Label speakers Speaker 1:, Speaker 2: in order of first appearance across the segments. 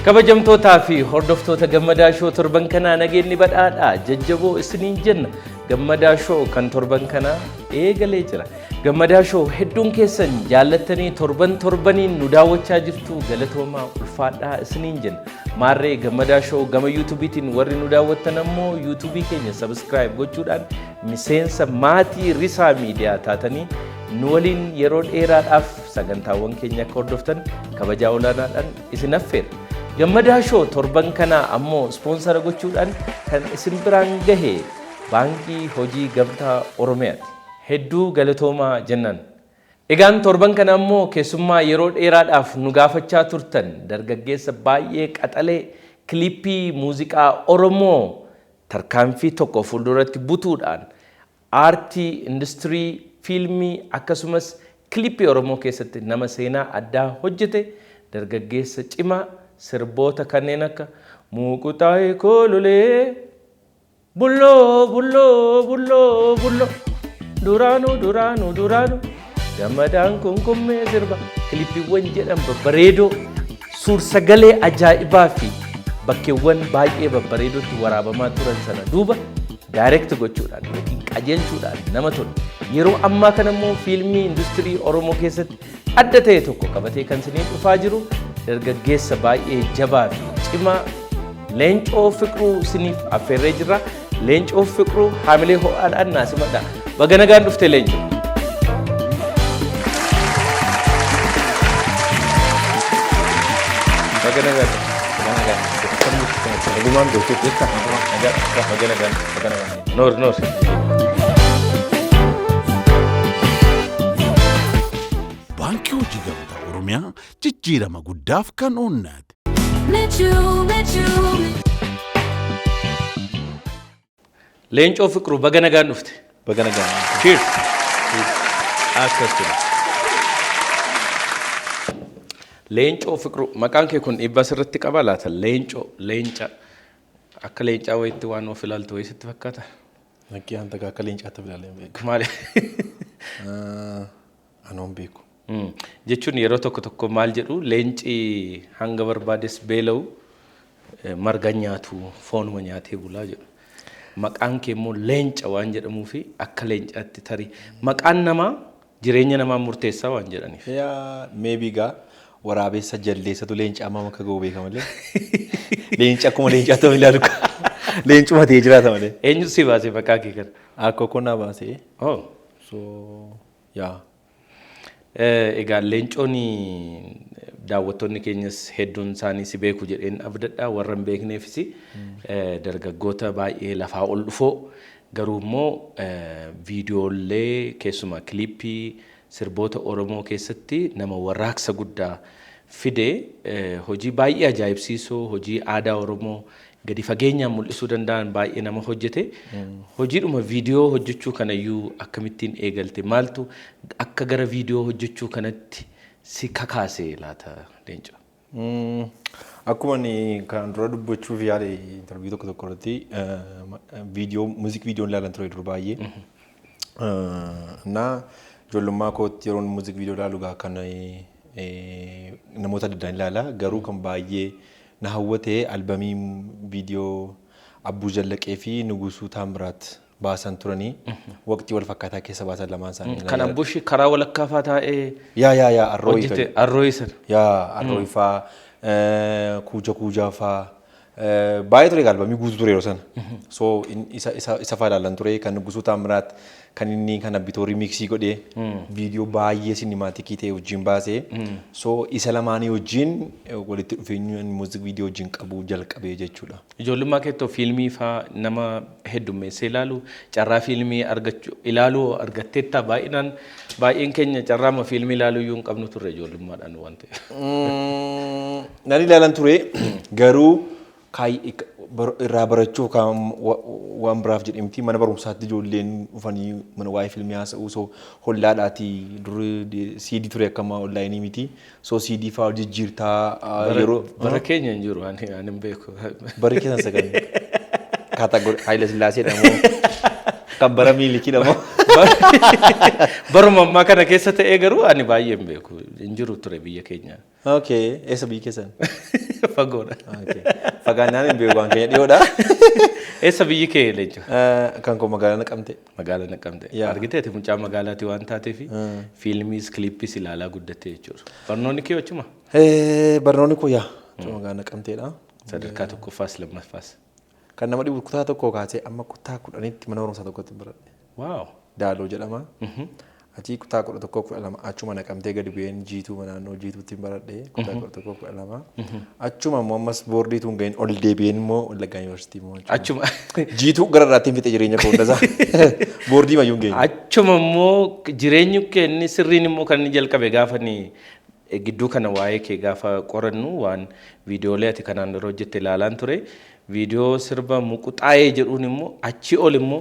Speaker 1: Kabajamtootaa fi hordoftoota Gammadaa Show torban kanaa, nageenyi badhaadhaa jajjaboo isiniin jenna. Gammadaa Show kan torban kanaa eegalee jira. Gammadaa Show hedduun keessan jaallattanii torban torbaniin nu daawwachaa jirtu, galatoomaa, ulfaadhaa isiniin jenna. Maarree Gammadaa Show gama YouTubeiitiin warri nu daawwattan ammoo YouTubeii keenya subscribe gochuudhaan miseensa maatii Risaa Miidiyaa taatanii nu waliin yeroo dheeraadhaaf sagantaawwan keenya akka hordoftan kabajaa olaanaadhaan isin affeera. Gammadaa Show torban kanaa ammoo sponsor gochuudhaan kan isin biraan gahe Baankii Hojii Gamtaa Oromiyaati. Hedduu galatoomaa jennaan. Egaan torban kana ammoo keessummaa yeroo dheeraadhaaf nu gaafachaa turtan, dargaggeessa baay'ee qaxalee, kiliippii muuziqaa Oromoo tarkaanfii tokko fuulduratti butuudhaan aartii, industirii, fiilmii akkasumas kiliippii Oromoo keessatti nama seenaa addaa hojjete, dargaggeessa cimaa sirboota kanneen akka Muuquxaa'ee Koololee, Bulloo Bulloo Bulloo Bulloo, Duraanuu Duraanuu Duraanuu, Gammadaan Kunkummee Sirba, kiliippiiwwan jedhan babbareedoo suur-sagalee ajaa'ibaa fi bakkeewwan baay'ee babbareedootti waraabamaa turan sana duuba direct gochuudhaan yookiin qajeelchuudhaan nama tolu. Yeroo ammaa kana immoo fiilmii industirii Oromoo keessatti adda ta'e tokko qabatee kan isiniin dhufaa jiru, dargaggeessa baay'ee jabaa fi cimaa Leencoo Fiqruu isiniif affeerree jirra. Leencoo Fiqruu haamilee ho'aadhaan naa simadha. Baga nagaan dhufte, Leencoo. Baga nagaan dhufte.
Speaker 2: Nagumaan beekee jecha nagaa, baga nagaan, baga nagaan.
Speaker 1: Noor noor.
Speaker 3: Baankii Hojii Gamtaa Oromiyaa, jijjiirama guddaaf kan oonnate.
Speaker 4: Met you, met you.
Speaker 1: Leencoo Fiqruu, baga nagaan dhufte.
Speaker 2: Baga nagaan.
Speaker 1: Cheers. Akkas ture. Leencoo Fiqruu, maqaan kee kun dhiibbaa sirratti qaba laata? Leencoo, leenca. Akka leencaa wayitti waan of ilaaltu wayii sitti fakkaata?
Speaker 2: Lakkii, hanta akka leencaatti ilaalee hin beeku.
Speaker 1: Maali?
Speaker 2: Anoon beeku.
Speaker 1: Jechuun yeroo tokko tokko maal jedhu, leenci hanga barbaades beela'u marga nyaatu, foonuma nyaatee bulaa jedhu. Maqaan kee immoo leenca waan jedhamuufi akka leencaatti tarii maqaan namaa jireenya namaa murteessaa waan jedhaniif.
Speaker 2: Yaa, maybe gaa waraabessa jaldeessatu leenca amma akka ga'u beeka malee. Leenca akkuma leencaatti of ilaalu, leencuma ta'ee jiraata malee.
Speaker 1: Eenyu si baase maqaa kee kana?
Speaker 2: Akka konnaa baasee.
Speaker 1: Oh.
Speaker 2: So yaa.
Speaker 1: Egaa Leencoon, daawwattoonni keenyas hedduun isaanii si beeku jedheen abdadha. Warra hin beekneefis, dargaggoota baay'ee lafaa ol dhufoo garuu immoo viidiyoolee, keessumaa kiliippii sirboota Oromoo keessatti nama warraaqsa guddaa fide, hojii baay'ee ajaa'ibsiisoo, hojii aadaa Oromoo gadi fageenyaan mul'isuu danda'an baay'ee nama hojjete. Hojiidhuma viidiyoo hojjechuu kanayyuu akkamittiin eegalte? Maaltu akka gara viidiyoo hojjechuu kanatti si kakaase laata, Leencoo?
Speaker 2: Akkuma inni kan dura dubbachuuf yaale interview tokko tokko irratti, viidiyoo, music videoon ilaalan ture dur baay'ee. Na ijoollummaa kootti yeroon music video ilaalu gaa kan namoota adda addaan ilaala, garuu kan baay'ee na hawwate albamii viidiyoo Abbuu Jallaqee fi Nugusuu Taamiraat baasan turanii, waqtii wal fakkaataa keessa baasan lamaan isaanii.
Speaker 1: Kan Abbushi karaa walakkaa faa taa'ee
Speaker 2: Yaa, Arrooyi.
Speaker 1: hojjete, Arrooyi sana.
Speaker 2: Yaa, Arrooyi faa, Kuuja Kuujaa faa baay'ee ture, albamii guutuu ture yeroo sana. So isa faa ilaalan ture. Kan Nugusuu Taamiraat kan inni kan Abbitoo remixii godhee viidiyoo baay'ee cinematicii ta'e wajjin baasee, so isa lamaanii wajjin walitti dhufeenyi music video wajjin qabu jalqabee jechuudha.
Speaker 1: Ijoollummaa keettoo fiilmii faa nama heddummeessee ilaalu, carraa fiilmii argachuu ilaaluu argatteetta? Baay'inaan baay'een keenya carraama fiilmii ilaaluu iyyuu hin qabnu turre ijoollummaadhaan waan ta'eef.
Speaker 2: Nan ilaalan ture, garuu irraa barachuuf kan waan biraaf jedhe miti. Mana barumsaatti ijoolleen dhufanii mana waa'ee fiilmii haasa'u, so hollaadhaati dur CD ture, akkama onlineii miti, so CD fa'aa jijjiirtaa yeroo
Speaker 1: Bara keenya hin jiru, ani hin beeku.
Speaker 2: Bari keessan sagal category Haayila Sillaaseedha moo kan bara Miilikiidha moo?
Speaker 1: Baruma ammaa kana keessa ta'ee garuu ani baay'ee hin beeku, hin jiru ture biyya keenya.
Speaker 2: Okay, eessa biyyi keessan?
Speaker 1: Fagoodha.
Speaker 2: Fagaannaan hin beeku, waan keenya dhiyoodha.
Speaker 1: Eessa biyyi kee, Leencoo?
Speaker 2: Kan koo magaalaa Naqamte.
Speaker 1: Magaalaa Naqamte.
Speaker 2: Yaa.
Speaker 1: Argiteeti, mucaa magaalaati waan taateef fiilmiis kiliippiis ilaalaa guddatte jechuudha. Barnoonni kee achuma?
Speaker 2: Barnoonni koo, yaa, magaalaa Naqamteedha.
Speaker 1: Sadarkaa tokkoffaas lammaffaas?
Speaker 2: Kan nama dhibu kutaa tokkoo kaasee amma kutaa 10tti mana barumsaa tokkotti baradhe. Daaloo jedhama. Achii kutaa 11, 12 achuma Naqamtee gadi bu'een Jiituu, naannoo Jiituutti baradhe kutaa 11, 12. Achuma immoo ammas boordiituun ga'een ol deebi'een immoo Wallaggaa Yuunivarsiitii immoo.
Speaker 1: Achuma.
Speaker 2: Jiituu gara irraatti fixe jireenya koo hundasaa. Boordii mayyuu hin geenye.
Speaker 1: Achuma immoo jireenyi kee inni sirriin immoo kan inni jalqabe gaafa inni gidduu kana waa'ee kee gaafa qorannu waan viidiyoolee ati kanaan dura hojjette ilaalaan ture. Viidiyoo sirba Muquxaayee jedhuun immoo achii ol immoo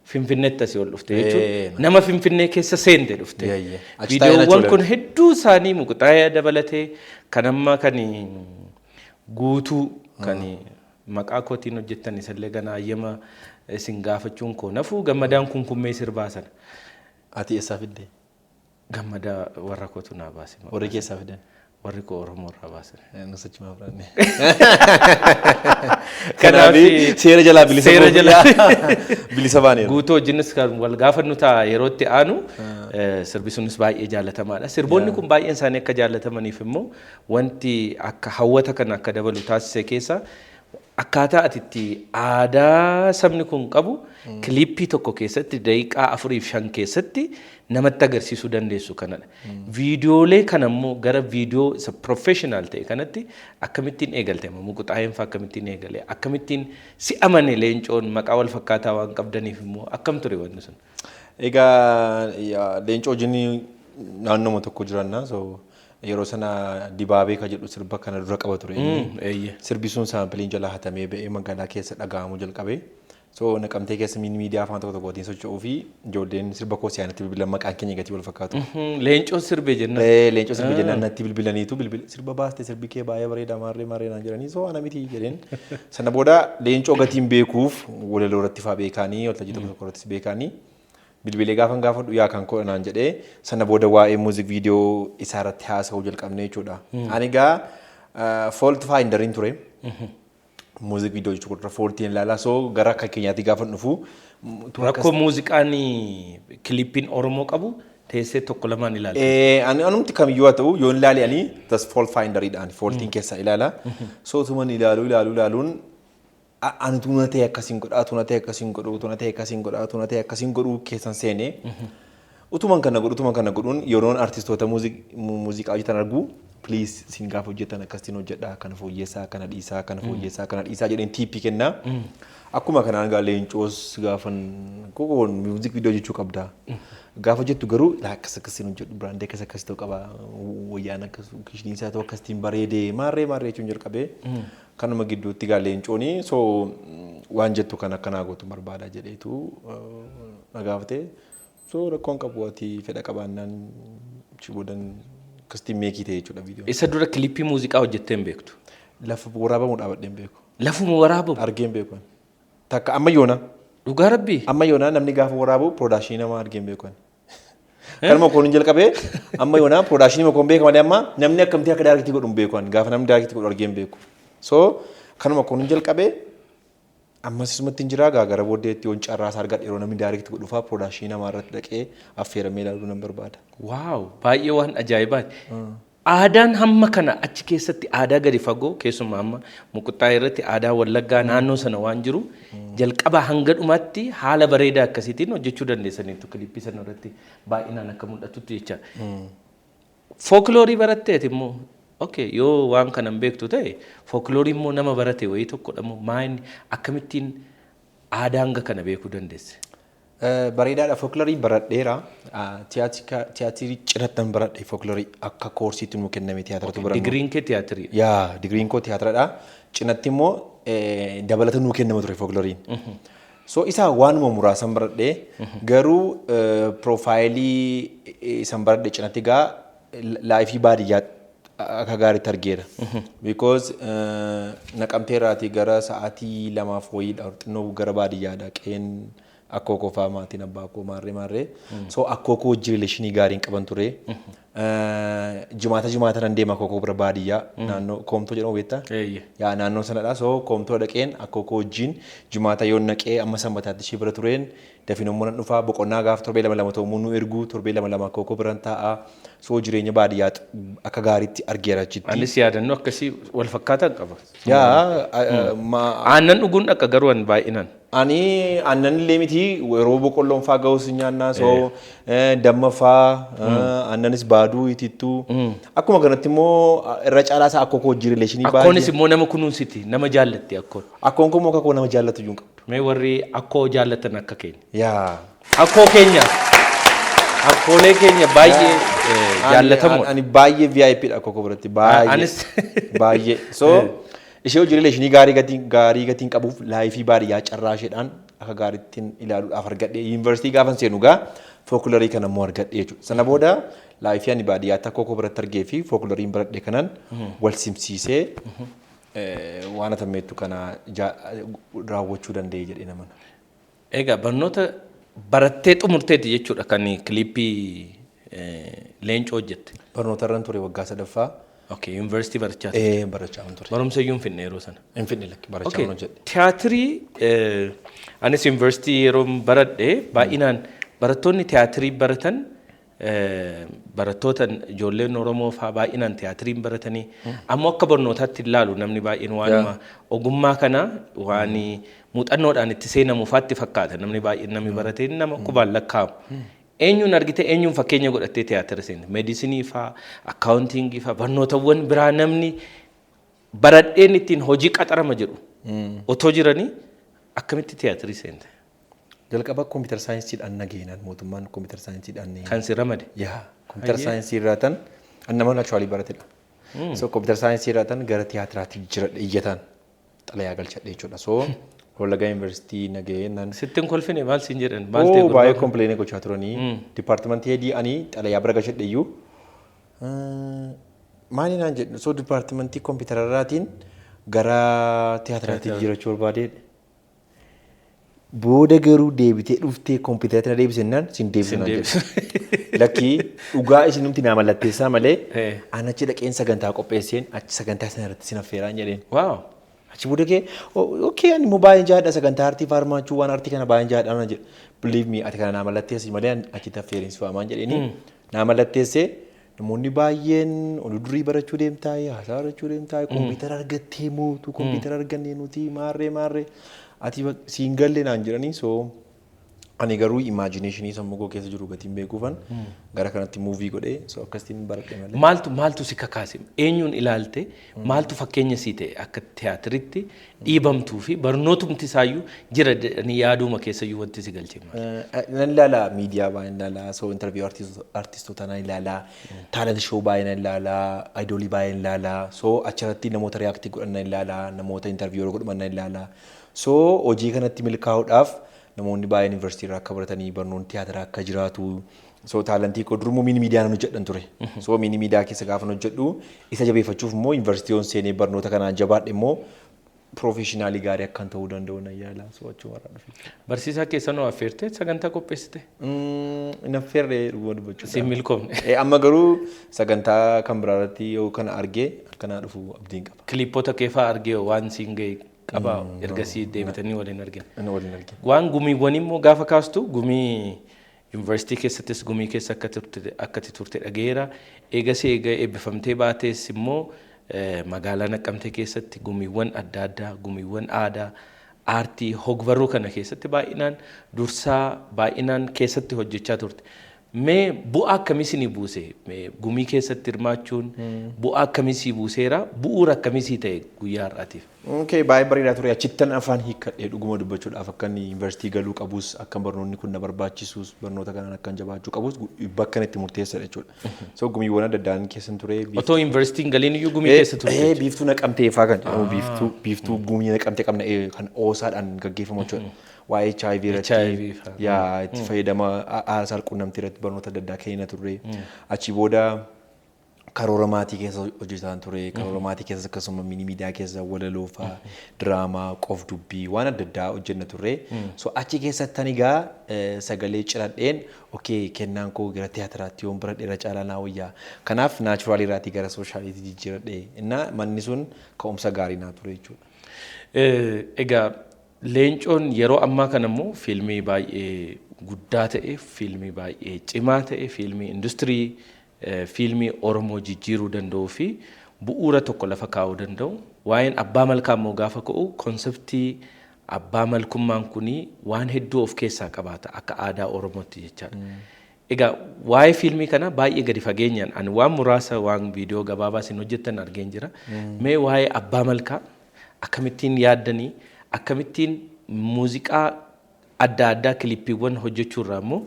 Speaker 1: Finfinneetti asii ol dhufte jechuudha. Nama Finfinnee keessa seente dhufte.
Speaker 2: Yeeyyee. Achi taa'ee
Speaker 1: Viidiyoowwan
Speaker 2: achi
Speaker 1: kun hedduu isaanii Muquxaayee dabalatee kan amma kan guutuu kan maqaa kootiin hojjettan isallee gana hayyama isin gaafachuun koo nafuu Gammadaan Kunkummee sirbaa sana.
Speaker 2: Ati eessaa fidde?
Speaker 1: Gammadaa warra kootu naa baase.
Speaker 2: Warri keessaa fidan?
Speaker 1: Warri koo Oromoo irraa baasan.
Speaker 2: Nus achumaa fudhanne.
Speaker 1: Kanaaf
Speaker 2: Kanaaf seera jalaa bilisa
Speaker 1: seera jalaa
Speaker 2: bilisa baaneera.
Speaker 1: Guutuu wajjinis kan wal gaafannu ta'a yeroo itti aanu. Sirbi sunis baay'ee jaalatamaadha. Sirboonni kun baay'een isaanii akka jaalatamaniif immoo wanti akka hawwata kana akka dabalu taasise keessa akkaataa ati itti aadaa sabni kun qabu kiliippii tokko keessatti daqiiqaa 4 fi 5 keessatti namatti agarsiisuu dandeessu kanadha. Viidiyoolee kana immoo gara viidiyoo isa professional ta'e kanatti akkamittiin eegalte? Amma Muquxaayeen fa'aa akkamittiin eegale? Akkamittiin si amane Leencoon? Maqaa wal fakkaataa waan qabdaniif immoo akkam ture wanni sun?
Speaker 2: Egaa Leencoo wajjin naannoma tokko jiranna, so yeroo sana Dibaabee ka jedhu sirba kana dura qaba ture inni. Sirbi sun saampiliin jalaa hatamee ba'ee magaalaa keessa dhaga'amuu jalqabe. So Naqamtee keessa miidiyaa afaan tokko tokkootiin socho'uu fi ijoolleen sirba koo si'aanatti bilbilan, maqaan keenya gatii wal fakkaatu.
Speaker 1: Leencoon sirbe jennaan.
Speaker 2: Leencoo sirbe jennaan natti bilbilaniitu bilbila sirba baaste, sirbi kee baay'ee bareeda, maarree maarree naan jedhanii, so ana miti jedheen. Sana booda Leencoo gatiin beekuuf walaloo irratti fa'aa beekaanii, waltajjii tokko tokko irrattis beekaanii, bilbilee gaafan gaafadhu yaa kan koo naan jedhee, sana booda waa'ee music video isaa irratti haasa'uu jalqabne jechuudha. Ani egaa fault finderiin ture. Music video jechuudha, faultiin ilaalaa, so gara akka keenyaatti gaafa dhufu
Speaker 1: Rakkoo muuziqaan kiliippiin Oromoo qabu teessee tokko lamaan ilaalte.
Speaker 2: Ani anumti kamiyyuu haa ta'u yoon ilaale ani tas fault finderiidhaan faultiin keessaa ilaala. So tuman ilaaluu ilaaluu ilaaluun ani tuna ta'e akkasiin godhaa, tuna ta'e akkasiin godhuu, tuna ta'e akkasiin godhaa, tuna ta'e akkasiin godhuu keessan seenee, utuman kana godhu, utuman kana godhuun yeroon artistoota muuziqaa hojjetan argu, "Please, isin gaafa hojjetan akkasiin hojjedhaa, kana fooyyessaa, kana dhiisaa, kana fooyyessaa, kana dhiisaa" jedheen tiippii kennaa. Akkuma kanaan gaa Leencoos gaafan kokoon music video jechuu qabda. Gaafa jettu garuu akkas akkasiin hojjedhu, biraandii akkas akkas ta'u qaba, wayyaan akkas kishniin isaa ta'u akkasitiin bareedee, maarree maarree jechuun jalqabee, kanuma gidduutti gaa Leencooni so waan jettu kan akkanaa gootu barbaada jedheetu na gaafate. So rakkoon qabu, ati fedha qabaannaan achi boodan akkasitiin meekii ta'e jechuudha viidiyoon.
Speaker 1: Isa dura kiliippii muuziqaa hojjettee hin beektu?
Speaker 2: Lafa waraabamu dhaabadhee hin beeku.
Speaker 1: Lafuma waraabamu?
Speaker 2: Argee hin beeku. Takka amma yoona.
Speaker 1: Dhugaa rabbii?
Speaker 2: Amma yoonaa namni gaafa waraabu production namaa argee hin beeku. Kanuma koon hin jalqabee amma yoonaa production koon beeka malee amma namni akkamtii akka direct godhu hin beeku. Gaafa namni direct godhu argee hin beeku. So kanuma koon hin jalqabee ammas isumatti hin jiraa. Gara booddeetti yoon carraa isaa argadhe yeroo namni direct godhu fa'aa production namaa irratti dhaqee affeeramee ilaaluu nan barbaada.
Speaker 1: Wow, baay'ee waan ajaa'ibaati. Aadaan hamma kana achi keessatti aadaa gadi fagoo, keessumaa amma Muquxxaa irratti aadaa Wallaggaa naannoo sana waan jiru jalqabaa hanga dhumaatti haala bareedaa akkasiitiin hojjechuu dandeessaniitu kiliippii sana irratti baay'inaan akka mul'atutti jecha. Fookiloorii baratteeti immoo, okay, yoo waan kana hin beektu ta'e, fookiloorii immoo nama barate wayii tokkodha moo maayini, akkamittiin aadaa hanga kana beekuu dandeesse?
Speaker 2: Bareedaadha, fookiloorii baradheera. Tiyaatirii cinattan baradhe fookiloorii, akka koorsiitti nuu kenname tiyaatiratu barannu.
Speaker 1: Digiriin kee tiyaatiriidha.
Speaker 2: Yaa, digiriin koo tiyaatiradha. Cinatti immoo dabalata nuu kennama ture fookiloriin. So isaa waanuma muraasan baradhee, garuu piroofaayilii isan baradhe cinatti gaa life baadiyyaa akka gaariitti argeera. Because Naqamteerraatii gara sa'aatii 2f wayiidha xinnoo gara baadiyyaadha qe'een akkoo koo fa'aa, maatiin abbaa koo, maarree maarree. So akkoo koo wajjin relation gaariin qaban ture. Jimaata jimaata nan deema kookoo bira baadiyyaa, naannoo Koomtoo jedhamu beektaa?
Speaker 1: Eeyyee.
Speaker 2: Yaa, naannoo sanadha. So Koomtoo dhaqeen akkookoo wajjin jimaata yoon naqee amma sanbataatti ishee bira tureen dafin immoo nan dhufaa. Boqonnaa gaaf torbee lama lama ta'uu nu ergu, torbee lama lama akkookoo biran taa'a. So jireenya baadiyyaa akka gaariitti argeera achitti.
Speaker 1: Anis yaadannoo akkasii wal fakkaataan qaba.
Speaker 2: Yaa.
Speaker 1: Aannan dhuguun dhaqa garuu an baay'inaan.
Speaker 2: Ani aannan illee miti, yeroo boqqolloon faa ga'us nyaannaa, so damma faa, aannanis baaduu itittuu, akkuma kanatti immoo irra caalaa isaa akkoo koo hojii relation
Speaker 1: Akkoonis immoo nama kunuunsiti, nama jaallatti akkoon.
Speaker 2: Akkoon koo immoo akka koo nama jaallatu iyyuu hin qabdu.
Speaker 1: Mee warri akkoo jaallatan akka keenya.
Speaker 2: Yaa.
Speaker 1: Akkoo keenya. Akkoolee keenya baay'ee jaallatamoodha.
Speaker 2: Ani baay'ee VIP dha akkoo koo biratti, baay'ee.
Speaker 1: Anis.
Speaker 2: Baay'ee. So ishee hojii relation gaarii gatiin qabuuf life baadiyyaa carraa isheedhaan akka gaariittiin ilaaluudhaaf argadhe. Yuunivarsiitii gaafan seenu gaa folklore kana immoo argadhe jechuudha. Sana booda life ani baadiyyaatti akkoo koo biratti argee fi folkloriin baradhe kanan wal simsiisee waan atammeettu kana raawwachuu danda'e jedhee namana.
Speaker 1: Egaa barnoota barattee xumurteeti jechuudha kan clip Leencoo hojjette.
Speaker 2: Barnoota irran ture waggaa sadaffaa.
Speaker 1: Okay, yuunivarsiitii barachaa turte.
Speaker 2: Eh, barachaa ture.
Speaker 1: Barumsa iyyuu hin finne yeroo sana.
Speaker 2: Hin finne, lakki, barachaa hojjedhe.
Speaker 1: Tiyaatirii anis yuunivarsiitii yeroo baradhe baay'inaan barattoonni tiyaatirii baratan, barattoota ijoolleen Oromoo fa'aa baay'inaan tiyaatiriin baratanii ammoo akka barnootaatti ilaalu namni baay'een waanuma ogummaa kana waan muuxannoodhaan itti seenamu fa'aatti fakkaata, namni baay'een namni baratee nama qubaan lakkaa'amu. Eenyuun argite, eenyuun fakkeenya godhattee tiyaatira seente? Medicine fa'aa, accounting fa'aa, barnootawwan biraa namni baradheen ittiin hojii qaxarama jedhu otoo jiranii akkamitti tiyaatirii seente?
Speaker 2: Jalqaba computer scienceiidhaan nageenaan mootummaan computer scienceiidhaan.
Speaker 1: Kan si ramade?
Speaker 2: Yaa, computer science irraa tan an nama actually baratedha. So computer science irraa tan gara tiyaatiraatti jira iyyatan xalayaa galchadhe jechuudha. So Wallaggaa Yuunivarsiitii nagahee nan.
Speaker 1: Sitti hin kolfine? Maal siin jedhan? Maal
Speaker 2: Oo,
Speaker 1: ta'e?
Speaker 2: Baay'ee complain gochaa turanii. Department head ani xalayaa bira galchadhe iyyuu maali naan jedhu. So department kompiitararraatiin gara tiyaatiraatti jijjiirachuu barbaadedha. Booda garuu deebitee dhuftee kompiitaratti na deebisennaan sin deebisu naan jedhu. Lakkii, dhugaa isinumti naa mallatteessaa malee an achi dhaqeen sagantaa qopheesseen achi sagantaa sana irratti sin affeeraan jedheen. Achi booda kee, okay, ani immoo baay'een jaadha sagantaa aartii faarmaachuu, waan aartii kana baay'een jaadha naan jedhe. Believe me, ati kana naa mallatteessi malee achitti affeeriin si waamaan jedheeni. Naa mallatteessee namoonni baay'een oduu durii barachuu deemtaa, haasaa barachuu deemtaa, kompiitara argattee mootu, kompiitara argannee nuti maarree maarree ati siin galle naan jedhanii. So ani garuu imagination sammuu koo keessa jiru gatiin beekuufan gara kanatti move godhee, so akkasitiin baradhe malee.
Speaker 1: Maaltu si kakaase? Eenyuun ilaalte? Maaltu fakkeenya sii ta'e akka tiyaatiritti dhiibamtuu fi barnootumti isaayyuu jira jedhanii yaaduma keessayyuu wanti si galche maali?
Speaker 2: Nan ilaala, miidiyaa baay'een ilaala, so interview artistoota nan ilaala, talent show baay'ee nan ilaala, idol baay'een ilaala, so achirratti namoota react godhan nan ilaala, namoota interview yeroo godhaman nan ilaala. So hojii kanatti milkaa'uudhaaf namoonni baay'een yuunivarsiitii irraa akka baratanii barnoonni tiyaatiraa akka jiraatu. So talent koo durummoo mini media nan hojjedhan ture. So mini media keessa gaafa hojjedhu isa jabeeffachuuf immoo yuunivarsiitii yoon seenee barnoota kanaan jabaadhe immoo professional gaarii akkan ta'uu danda'u nan yaala. So achuma irraa dhufe.
Speaker 1: Barsiisaa keessanoo affeertee sagantaa qopheessite?
Speaker 2: Hin affeerre, dhuguma dubbachuuf.
Speaker 1: Siin milkoomne.
Speaker 2: Amma garuu sagantaa kan biraa irratti yoo kana argee akkanaa dhufu abdiin qaba.
Speaker 1: Kiliippoota keefaa argee waan siin ga'e qaba, ergasii deebitanii waliin argine.
Speaker 2: Inni waliin argine.
Speaker 1: Waan gumiiwwan immoo gaafa kaastu, gumii yuunivarsiitii keessattis gumii keessa akka turte dhageera. Eegasii eega eebbifamtee baatees immoo magaalaa Naqqamtee keessatti gumiiwwan adda addaa, gumiiwwan aadaa, aartii, hogbarruu kana keessatti baay'inaan dursaa baay'inaan keessatti hojjechaa turte. Mee bu'aa akkamii isinii buuse? Mee gumii keessatti hirmaachuun bu'aa akkamii sii buuseera? Bu'uura akkamii sii ta'e guyyaa har'aatiif?
Speaker 2: Okay, baay'ee bareedaa ture. Achittan afaan hiikkadhee, dhuguma dubbachuudhaaf, akka inni yuunivarsiitii galuu qabus, akka barnoonni kun na barbaachisus, barnoota kanaan akka jabaachuu qabus bakka inni itti murteessadha jechuudha. So gumiiwwan adda addaan keessan ture.
Speaker 1: Otoo yuunivarsiitiin galiin iyyuu gumii keessa turte.
Speaker 2: Biiftuu Naqamtee faa kan jedhamu, biiftuu gumii Naqamtee qabna, kan oosaadhaan gaggeeffamu jechuudha. Waa'ee HIV irratti
Speaker 1: HIV faa.
Speaker 2: Yaa, itti fayyadama haala quunnamtii irratti barnoota adda addaa kenna turre. Achi booda Karoora maatii keessa hojjetaan ture. Karoora maatii keessa akkasuma mini media keessa walaloo fa'aa, diraamaa, qof dubbii waan adda addaa hojjenna turre. So achi keessatti ani egaa sagalee ciradheen, okay, kennaan koo gara tiyaatiraatti yoon bira dheera caalaa naa wayyaa. Kanaaf natural irraatii gara socialiitti jijjiiradhe. Innaa manni sun ka'umsa gaarii naa ture jechuudha.
Speaker 1: Egaa Leencoon yeroo ammaa kana immoo fiilmii baay'ee guddaa ta'e, fiilmii baay'ee cimaa ta'e, fiilmii industirii fiilmii Oromoo jijjiiruu danda'uu fi bu'uura tokko lafa kaa'uu danda'u. Waa'een abbaa malkaa immoo gaafa ka'u, conceptii abbaa malkummaan kunii waan hedduu of keessaa qabaata akka aadaa Oromootti jechaadha. Egaa waa'ee fiilmii kana baay'ee gadi fageenyaan ani waan muraasa, waan viidiyoo gabaabaa isin hojjettan argeen jira. Mee waa'ee abbaa malkaa akkamittiin yaaddanii, akkamittiin muuziqaa adda addaa kilippiiwwan hojjechuurraa immoo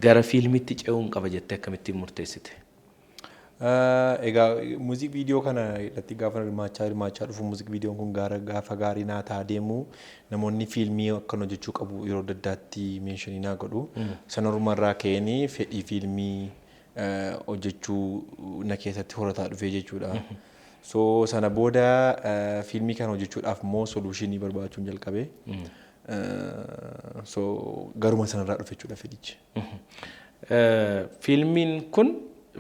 Speaker 1: gara fiilmiitti ce'uun qaba jettee akkamittiin murteessite?
Speaker 2: Egaa music video kana irratti gaafa hirmaachaa dhufu, music videon kun gaara gaafa gaarii naa ta'aa deemu, namoonni fiilmii akkan hojjechuu qabu yeroo adda addaatti mention naa godhu. Sanumarraa ka'eenii fedhii fiilmii hojjechuu na keessatti horataa dhufee jechuudha. So sana booda fiilmii kana hojjechuudhaaf immoo solutionii barbaachuun jalqabe. So garuma sanarraa dhufe jechuudha fedhichi.
Speaker 1: Fiilmiin kun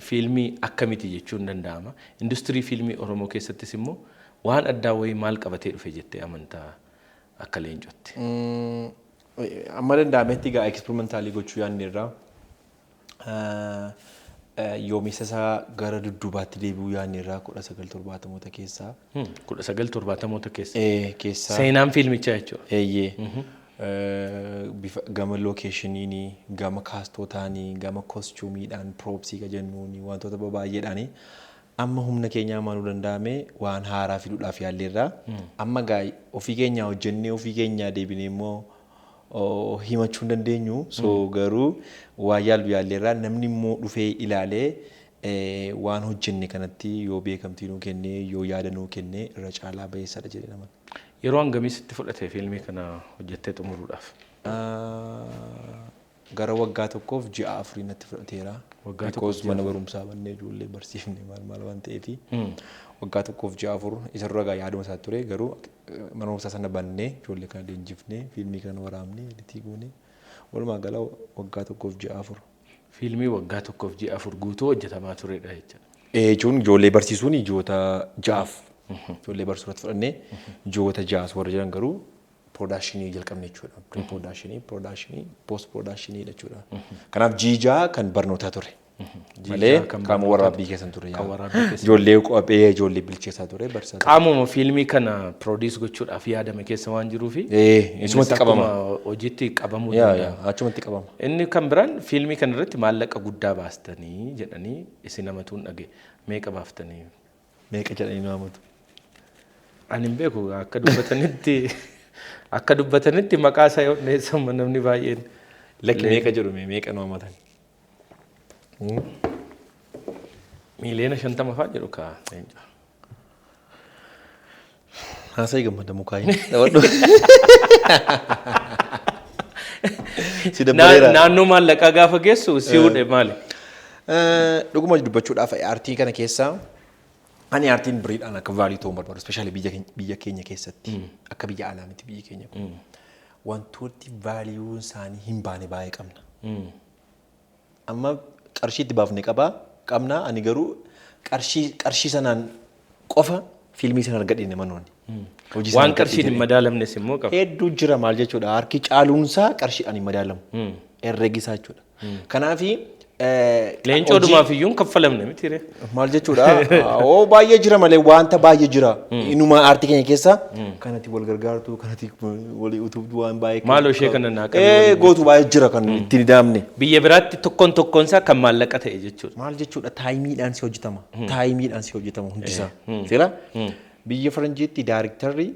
Speaker 1: fiilmii akkamiti jechuun danda'ama? Industirii fiilmii Oromoo keessattis immoo waan addaa wayii maal qabatee dhufe jettee amantaa akka Leencootti?
Speaker 2: Amma danda'ametti egaa experimentalii gochuu yaadneerra. Yoomessa isaa gara dudduubaatti deebi'uu yaadneerra, 1970moota keessaa.
Speaker 1: 1970moota keessa.
Speaker 2: Keessaa.
Speaker 1: Seenaan fiilmichaa jechuudha.
Speaker 2: Eeyyee. Bifa gama locationiinii, gama castotaanii, gama costumeiidhaan, propsii ka jennuuni, wantoota baay'eedhaanii amma humna keenyaa amanuu danda'ame waan haaraa fiduudhaaf yaalleerra. Amma gaa ofii keenyaa hojjennee ofii keenyaa deebinee immoo himachuu hin dandeenyu. So garuu waa yaallu yaalleerra. Namni immoo dhufee ilaalee waan hojjenne kanatti yoo beekamtii nuu kennee, yoo yaada nuu kennee, irra caalaa bayeessadha jedhee nama.
Speaker 1: Yeroo hangamii sitti fudhate fiilmii kana hojjettee xumuruudhaaf?
Speaker 2: Gara waggaa 1 fi ji'a 4 natti fudhateera.
Speaker 1: Waggaa 1f
Speaker 2: Because mana barumsaa bannee ijoollee barsiifne maal maal waan ta'eefi. Waggaa 1 fi ji'a 4 isa dura gaa yaaduma isaa ture, garuu mana barumsaa sana bannee, ijoollee kana leenjifnee, fiilmii kana waraabnee, editii goonee, walumaa gala waggaa 1 fi ji'a 4.
Speaker 1: Fiilmii waggaa 1 fi ji'a 4 guutuu hojjetamaa turedha jechuudha.
Speaker 2: Jechuun ijoollee barsiisuun ji'oota 6f ijoollee barsiisuu irratti fudhannee, ji'oota 6 warra jiran garuu productionii jalqabne jechuudha. Pre productionii, productionii, post productionii jechuudha. Kanaaf ji'i 6 kan barnootaa ture. Malee
Speaker 1: kan
Speaker 2: qaama waraabbii keessan ture.
Speaker 1: Kan waraabbii keessa.
Speaker 2: Ijoollee qophee, ijoollee bilcheessaa ture, barsiisaa ture.
Speaker 1: Qaamuma fiilmii kana produce gochuudhaaf yaadame keessa waan jiruufi
Speaker 2: Isumatti qabama.
Speaker 1: akkuma hojiitti qabamuu
Speaker 2: Yaa
Speaker 1: danda'a.
Speaker 2: Yaa, achumatti qabama.
Speaker 1: Inni kan biraan fiilmii kana irratti maallaqa guddaa baastanii jedhanii isin namatuun dhage. Meeqa baaftanii?
Speaker 2: Meeqa jedhanii nu waamatu?
Speaker 1: Ani hin beeku, akka dubbatanitti maqaa isaa yoo dhiyeessamu namni baay'een.
Speaker 2: Lakki, meeqa jedhu mee, meeqa nu waamatan?
Speaker 1: 50 miiliyoona fa'aa jedhu kaa.
Speaker 2: Haasa'ii gammada mukaayii. Daawwadhu. Si dabaleera.
Speaker 1: Naannoo maallaqaa gaafa geessu si hudhe maali?
Speaker 2: Dhuguma dubbachuudhaaf, aartii kana keessa ani aartiin biriidhaan akka value ta'uu barbaadu, especially biyya keenya keessatti, akka biyya alaa miti biyyi keenya kun. Wantooti valueun isaanii hin baane baay'ee qabna. Amma qarshii itti baafne qabaa qabna, ani garuu qarshii sanaan qofa fiilmii sana argadhe namoonni. Hojii sana
Speaker 1: Waan
Speaker 2: argadhe
Speaker 1: qarshiin hin
Speaker 2: jedhee.
Speaker 1: madaalamnes immoo qaba.
Speaker 2: Hedduu jira. Maal jechuudha, harki caaluunsaa qarshiidhaan hin madaalamu. Herreegisaa jechuudha. Kanaafi
Speaker 1: Leencoo dhumaaf iyyuu hin kaffalamne miti ree.
Speaker 2: Maal jechuudha, oo baay'ee jira malee, wanta baay'ee jira. Inuma aartii keenya keessa kanatti wal gargaartu, kanatti walii utubdu, waan baay'ee.
Speaker 1: Maaloo ishee kana naa qabi
Speaker 2: Gootu baay'ee jira kan ittiin ida'amne.
Speaker 1: Biyya biraatti tokkoon tokkoon isaa kan maallaqa ta'e jechuudha.
Speaker 2: Maal jechuudha, timeiidhaan si hojjetama. Timeiidhaan si hojjetama hundisaa. Seera? Biyya faranjiitti directorri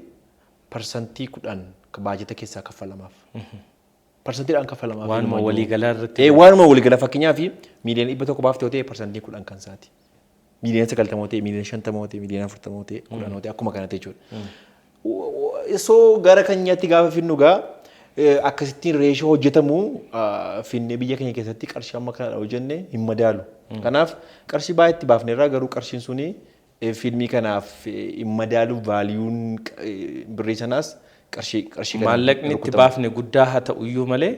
Speaker 2: 10% baajata keessaa kaffalamaaf. Parsantiidhaan kaffalamaaf.
Speaker 1: Waanuma waliigalaa irratti.
Speaker 2: Waanuma waliigalaa, fakkeenyaaf 100 miiliyoona baaftee yoo ta'e, 10% kan isaati. 90 miiliyoona ta'e, 50 miiliyoona ta'e, 40 miiliyoona ta'e, 10 ta'e, akkuma kanatti jechuudha. So gara keenyaatti gaafa finnu gaa Akkasittiin ratio hojjetamu finnee biyya keenya keessatti qarshii amma kanadha hojjenne hin madaalu. Kanaaf qarshii baay'ee itti baafnerraa, garuu qarshiin suni fiilmii kanaaf hin madaalu. Valueun birrii sanaas qarshii kana
Speaker 1: Maallaqni itti
Speaker 2: rukutamu.
Speaker 1: baafne guddaa haa ta'u iyyuu malee,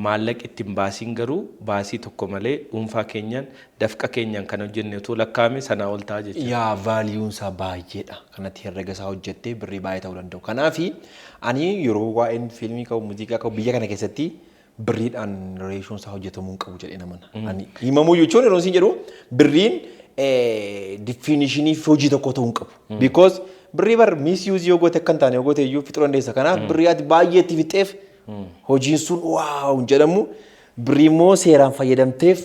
Speaker 1: maallaqi itti hin baasiin garuu baasii tokko malee dhuunfaa keenyaan, dafqa keenyaan kan hojjenne utuu lakkaa'ame sanaa ol ta'a jechuudha.
Speaker 2: Yaa, valueun isaa baay'eedha. Kanatti herrega isaa hojjettee birrii baay'ee ta'uu danda'u. Kanaaf ani yeroo waa'een fiilmii qabu, muuziqaa qabu, biyya kana keessatti birriidhaan ratioon isaa hojjetamuu hin qabu jedhee namana. Ani himamuu jechuun yeroo isin jedhu birriin definitionii hojii tokko ta'uu hin qabu. Because birrii bar misuse yoo goote, akka hin taane yoo goote iyyuu fixuu dandeessa. Kanaaf birrii ati baay'ee itti fixxeef hojiin sun wow hin jedhamu. Birrii immoo seeraan fayyadamteef,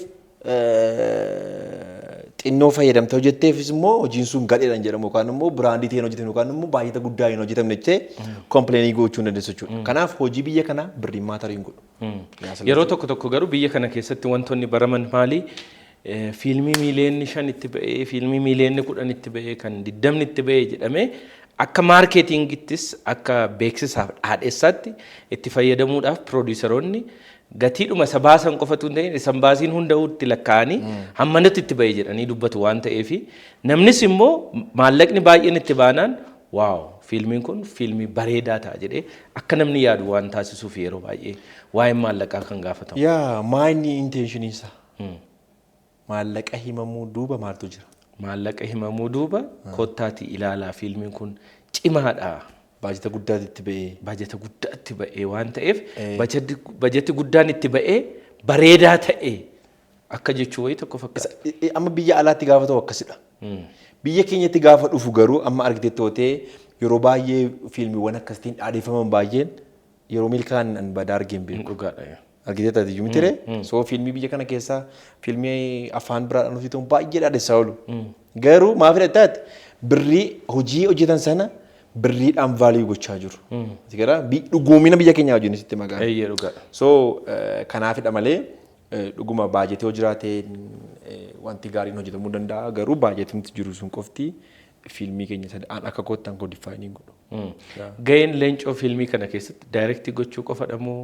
Speaker 2: xinnoo fayyadamtee hojjetteefis immoo hojiin sun gadheedhaan jedhamu yookaan immoo brandii ta'een hojjetame yookaan immoo baay'ata guddaa hin hojjetamne jettee complainii gochuu hin dandeessu jechuudha. Kanaaf hojii biyya kanaa birriin matterii hin godhu.
Speaker 1: Yeroo tokko tokko garuu biyya kana keessatti wantoonni baraman maali? Fiilmii miiliyoonni 5 itti ba'ee, fiilmii miiliyoonni 10 itti ba'ee, kan 20 itti ba'ee jedhamee akka marketingittis, akka beeksisaaf dhaadheessaatti itti fayyadamuudhaaf produceroonni gatiidhuma isa baasan qofatu hin ta'in, isan baasiin hunda'uu itti lakkaa'anii hammanatti itti ba'e jedhanii dubbatu waan ta'eef, namnis immoo maallaqni baay'een itti baanaan wow, fiilmiin kun fiilmii bareedaa ta'a jedhee akka namni yaadu waan taasisuuf yeroo baay'ee waa'een maallaqaa kan gaafatamu.
Speaker 2: Yaa, maayinni intentionii isaa? Maallaqa himamuu duuba maaltu jira?
Speaker 1: Maallaqa himamuu duuba kottaatii ilaalaa, fiilmiin kun cimaadha.
Speaker 2: Baajata guddaatti itti ba'ee.
Speaker 1: Baajata guddaatti ba'ee waan ta'eef, bajati guddaan itti ba'ee bareedaa ta'e akka jechuu wayii tokko fakkaata.
Speaker 2: Amma biyya alaatti gaafa ta'u akkasidha. Biyya keenyatti gaafa dhufu garuu amma argitetti ta'ee yeroo baay'ee fiilmiiwwan akkasitiin dhaadheeffaman baay'een yeroo milkaa'an an badaa argee hin beeku.
Speaker 1: Dhugaadha.
Speaker 2: Argitee taate iyyuu miti ree? So fiilmii biyya kana keessaa fiilmii afaan biraadhaan hojjetamu baay'ee dhaadhessaa oolu. Garuu maaf hidhattaati birrii hojii hojjetan sana birriidhaan value gochaa jiru. Gara dhugoomina biyya keenyaa wajjin sitti maqaan.
Speaker 1: Eeyyee, dhugaadha.
Speaker 2: So kanaafidha malee dhuguma baajetii yoo jiraate wanti gaariin hojjetamuu danda'a. Garuu baajetumti jiru sun qofti fiilmii keenya sana an akka koottan koo define godhu.
Speaker 1: Gaheen Leencoo fiilmii kana keessatti directii gochuu qofadha moo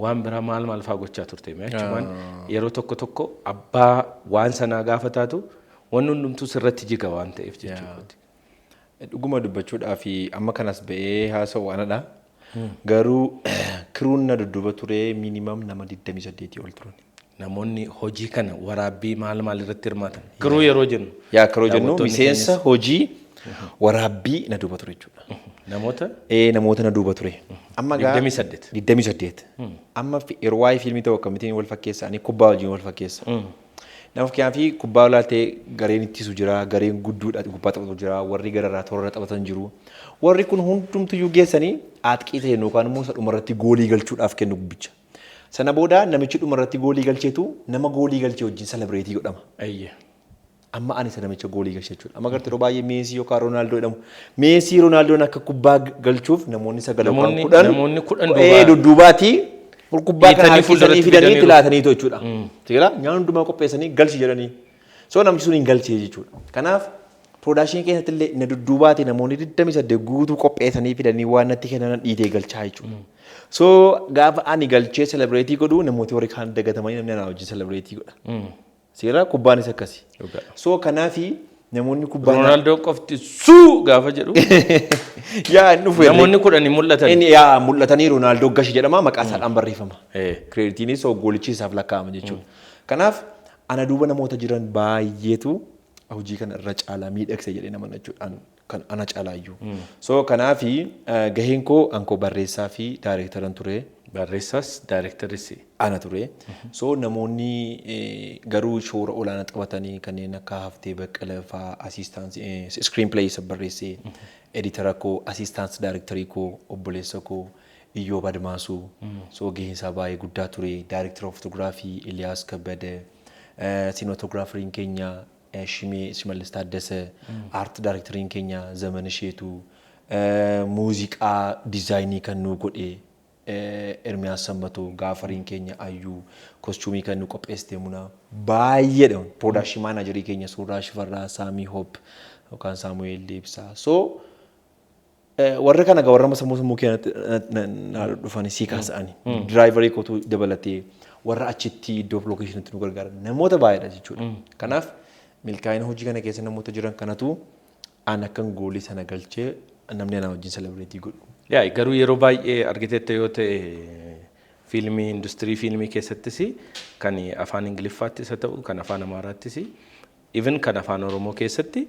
Speaker 1: waan biraa maal maal fa'aa gochaa turte? Mee achumaan yeroo tokko tokko abbaa waan sanaa gaafa taatu wanni hundumtuu sirratti jiga waan ta'eef jechuudha.
Speaker 2: Dhuguma dubbachuudhaa fi amma kanas ba'ee haasa'u anadha. Garuu crewn na dudduuba ture minimum nama 28 ol turan.
Speaker 1: Namoonni hojii kana waraabbii maal maal irratti hirmaatan. Crew yeroo jennu.
Speaker 2: Yaa, crew jennu
Speaker 1: daawwattoonni
Speaker 2: miseensa hojii waraabbii na duuba ture jechuudha.
Speaker 1: Namoota
Speaker 2: Ee, namoota na duuba ture. Amma gaa
Speaker 1: 28.
Speaker 2: 28. Amma yeroo waa'ee fiilmii ta'u akkamittiin wal fakkeessa? Ani kubbaa wajjin wal fakkeessa. Nama fakkeenyaaf kubbaa olaaltee gareen ittisu jira, gareen gudduudha kubbaa taphatu jira, warri gararraa toorarra taphatan jiru. Warri kun hundumtuyyuu geessanii aaxqii ta'e yookaan immoo isa dhumarratti goolii galchuudhaaf kennu gubbicha. Sana booda namichi dhumarratti goolii galcheetu nama goolii galchee wajjin celebrate godhama. Amma ani isa namicha goolii galche jechuudha. Amma gartee yeroo baay'ee Meesii yookaan Roonaaldoo jedhamu. Meesii, Roonaaldooon akka kubbaa galchuuf namoonni sagal yookaan 10
Speaker 1: Namoonni 10
Speaker 2: dudduubaatii kubbaa kana
Speaker 1: dhiitanii
Speaker 2: harkisanii
Speaker 1: fuulduratti
Speaker 2: fidanii itti
Speaker 1: fidaniiru.
Speaker 2: laataniitu jechuudha. Seera nyaanni hundumaa qopheessanii galchi jedhanii. So namichi sun hin galchee jechuudha. Kanaaf productionii keessatti illee na dudduubaati namoonni 28 guutuu qopheessanii fidanii waan natti kennan dhiitee galchaa jechuudha. So gaafa ani galchee celebrate godhu namooti warri kaan dagatamanii namni anaa wajjin celebrate godha. Seera kubbaanis akkasi. So kanaafi namoonni kubbaa
Speaker 1: Roonaaldoo qofti suu gaafa jedhu
Speaker 2: yaa inni dhufu
Speaker 1: namoonni 10 hin mul'atan.
Speaker 2: Inni yaa mul'atanii Roonaaldoo gashi jedhama, maqaa isaadhaan barreeffama. Creditiinis goolichi isaaf lakkaa'ama jechuudha. Kanaaf ana duuba namoota jiran baay'eetu hojii kana irra caalaa miidhagse jedhee nama jechuudha. Kan ana caalaayyuu. So kanaafi gaheen koo ankoo barreessaa fi directoran ture.
Speaker 1: Barreessaas directoris.
Speaker 2: Ana ture. So namoonni garuu shoora olaanaa taphatanii kanneen akka Haftee Baqqalaa fa'aa, assistant screenplay isa barreessee, editora koo, assistant directorii koo, obboleessa koo Iyyoob Admaasuu. So gaheen isaa baay'ee guddaa ture. Director of photography Iliyaas Kabbade, cinematographeriin keenya Shimee Shimallis Taaddasee, art directoriin keenya Zaman Isheetuu, muuziqaa designii kan nuu godhe Ermiyaas Sammatoo, gafferiin keenya Ayyuu, costumeii kan nu qopheessite Muna, baay'eedha. Production managerii keenya Suuraa Shifarraa, Saamii Hoop yookaan Saamu'eel Deebisaa. So Warra kana egaa warra sammuu sammuu keenyatti na dhufanii sii kaasa'anii driverii kootu dabalatee, warra achitti iddoo locationitti nu gargaaran namoota baay'eedha jechuudha. Kanaaf milkaa'ina hojii kana keessa namoota jiran kanatu an akkan goolii sana galchee namni anaa wajjin celebrate godhu.
Speaker 1: Yaa, garuu yeroo baay'ee argiteetta yoo ta'e, fiilmii industirii fiilmii keessattis, kan afaan Ingiliffaattis haa ta'u, kan afaan Amaaraattis, even kan afaan Oromoo keessatti,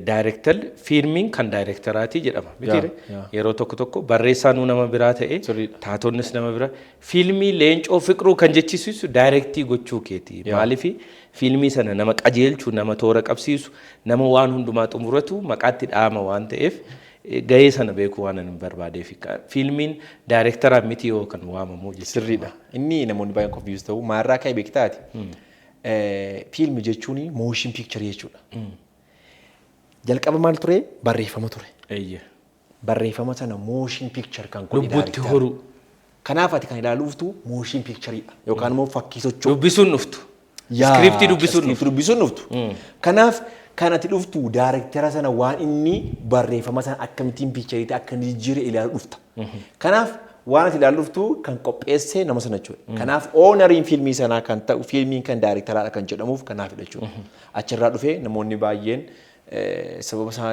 Speaker 1: director fiilmiin kan daayirektaraatii jedhama mitiire?
Speaker 2: Yaa.
Speaker 1: Yeroo tokko tokko barreessaanuu nama biraa ta'e, taatonnis nama biraa. Fiilmii Leencoo Fiqiruu kan jechisiisu direct gochuu keeti. Maaliif? Fiilmii sana nama qajeelchu, nama toora qabsiisu, nama waan hundumaa xumuratu maqaatti dhaama waan ta'eef, gahee sana beekuu waan ani barbaadeef, fiilmiin daayirektaraan miti yoo kan waamamu jechuudha.
Speaker 2: Sirriidha. Inni namoonni baay'een confuse ta'u maalirraa ka'e beektaati? Fiilmi jechuun motion picture jechuudha. Jalqaba maal ture? Barreeffama ture. Barreeffama sana motion picture kan godhe
Speaker 1: Lubbuutti
Speaker 2: director.
Speaker 1: horuu.
Speaker 2: Kanaaf ati kan ilaaluuftu motion pictureidha yookaan immoo fakkii socho'u.
Speaker 1: Dubbisuun dhuftu. Scriptii dubbisuun dhuftu.
Speaker 2: Scriptii dubbisuun dhuftu. Kanaaf kan ati dhuftu daayirektara sana, waan inni barreeffama sana akkamittiin pictureitti akka inni jijjiire ilaaluu dhufta. Kanaaf waan ati ilaaluu dhuftu kan qopheesse nama sana jechuudha. Kanaaf owneriin fiilmii sanaa kan ta'u, fiilmiin kan daayirektaraadha kan jedhamuuf kanaafidha jechuudha. Achirraa dhufee namoonni baay'een sababa isaa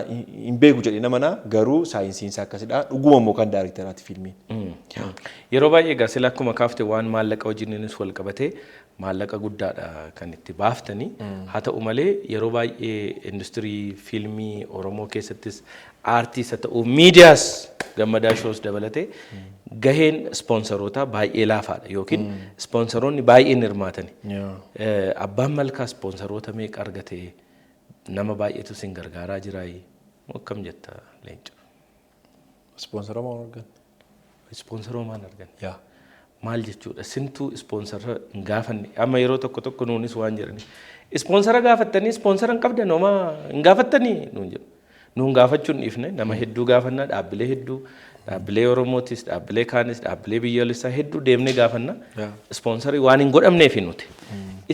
Speaker 2: hin beeku jedhee namana, garuu saayinsiin isaa akkasidha. Dhuguma immoo kan daayirektaraati fiilmiin.
Speaker 1: Yeroo baay'ee egaa sila akkuma kaafte, waan maallaqa wajjininis wal qabatee, maallaqa guddaadha kan itti baaftanii. Haa ta'u malee, yeroo baay'ee industirii fiilmii Oromoo keessattis, aartiis haa ta'u, miidiyaas, Gammadaa Shows dabalatee, gaheen ispoonsaroota baay'ee laafaadha yookiin ispoonsaroonni baay'een hirmaatani. Abbaan Malkaa ispoonsaroota meeqa argate? Nama baay'eetu sin gargaaraa jiraayi? Akkam jetta, Leenca?
Speaker 2: Ispoonsara maal argan?
Speaker 1: Ispoonsaroo maal argan?
Speaker 2: Yaa.
Speaker 1: Maal jechuudha? Sintuu ispoonsara hin gaafanne. Amma yeroo tokko tokko nuunis waan jedhani. Ispoonsara gaafattanii, ispoonsara hin qabdan, homaa hin gaafattanii nuun jedhu. Nuun gaafachuu hin dhiifne, nama hedduu gaafannaa, dhaabbilee hedduu, dhaabbilee Oromootis, dhaabbilee kaanis, dhaabbilee biyyoolessaa hedduu deemnee gaafanna. Ispoonsarii waan hin godhamneefi nuti.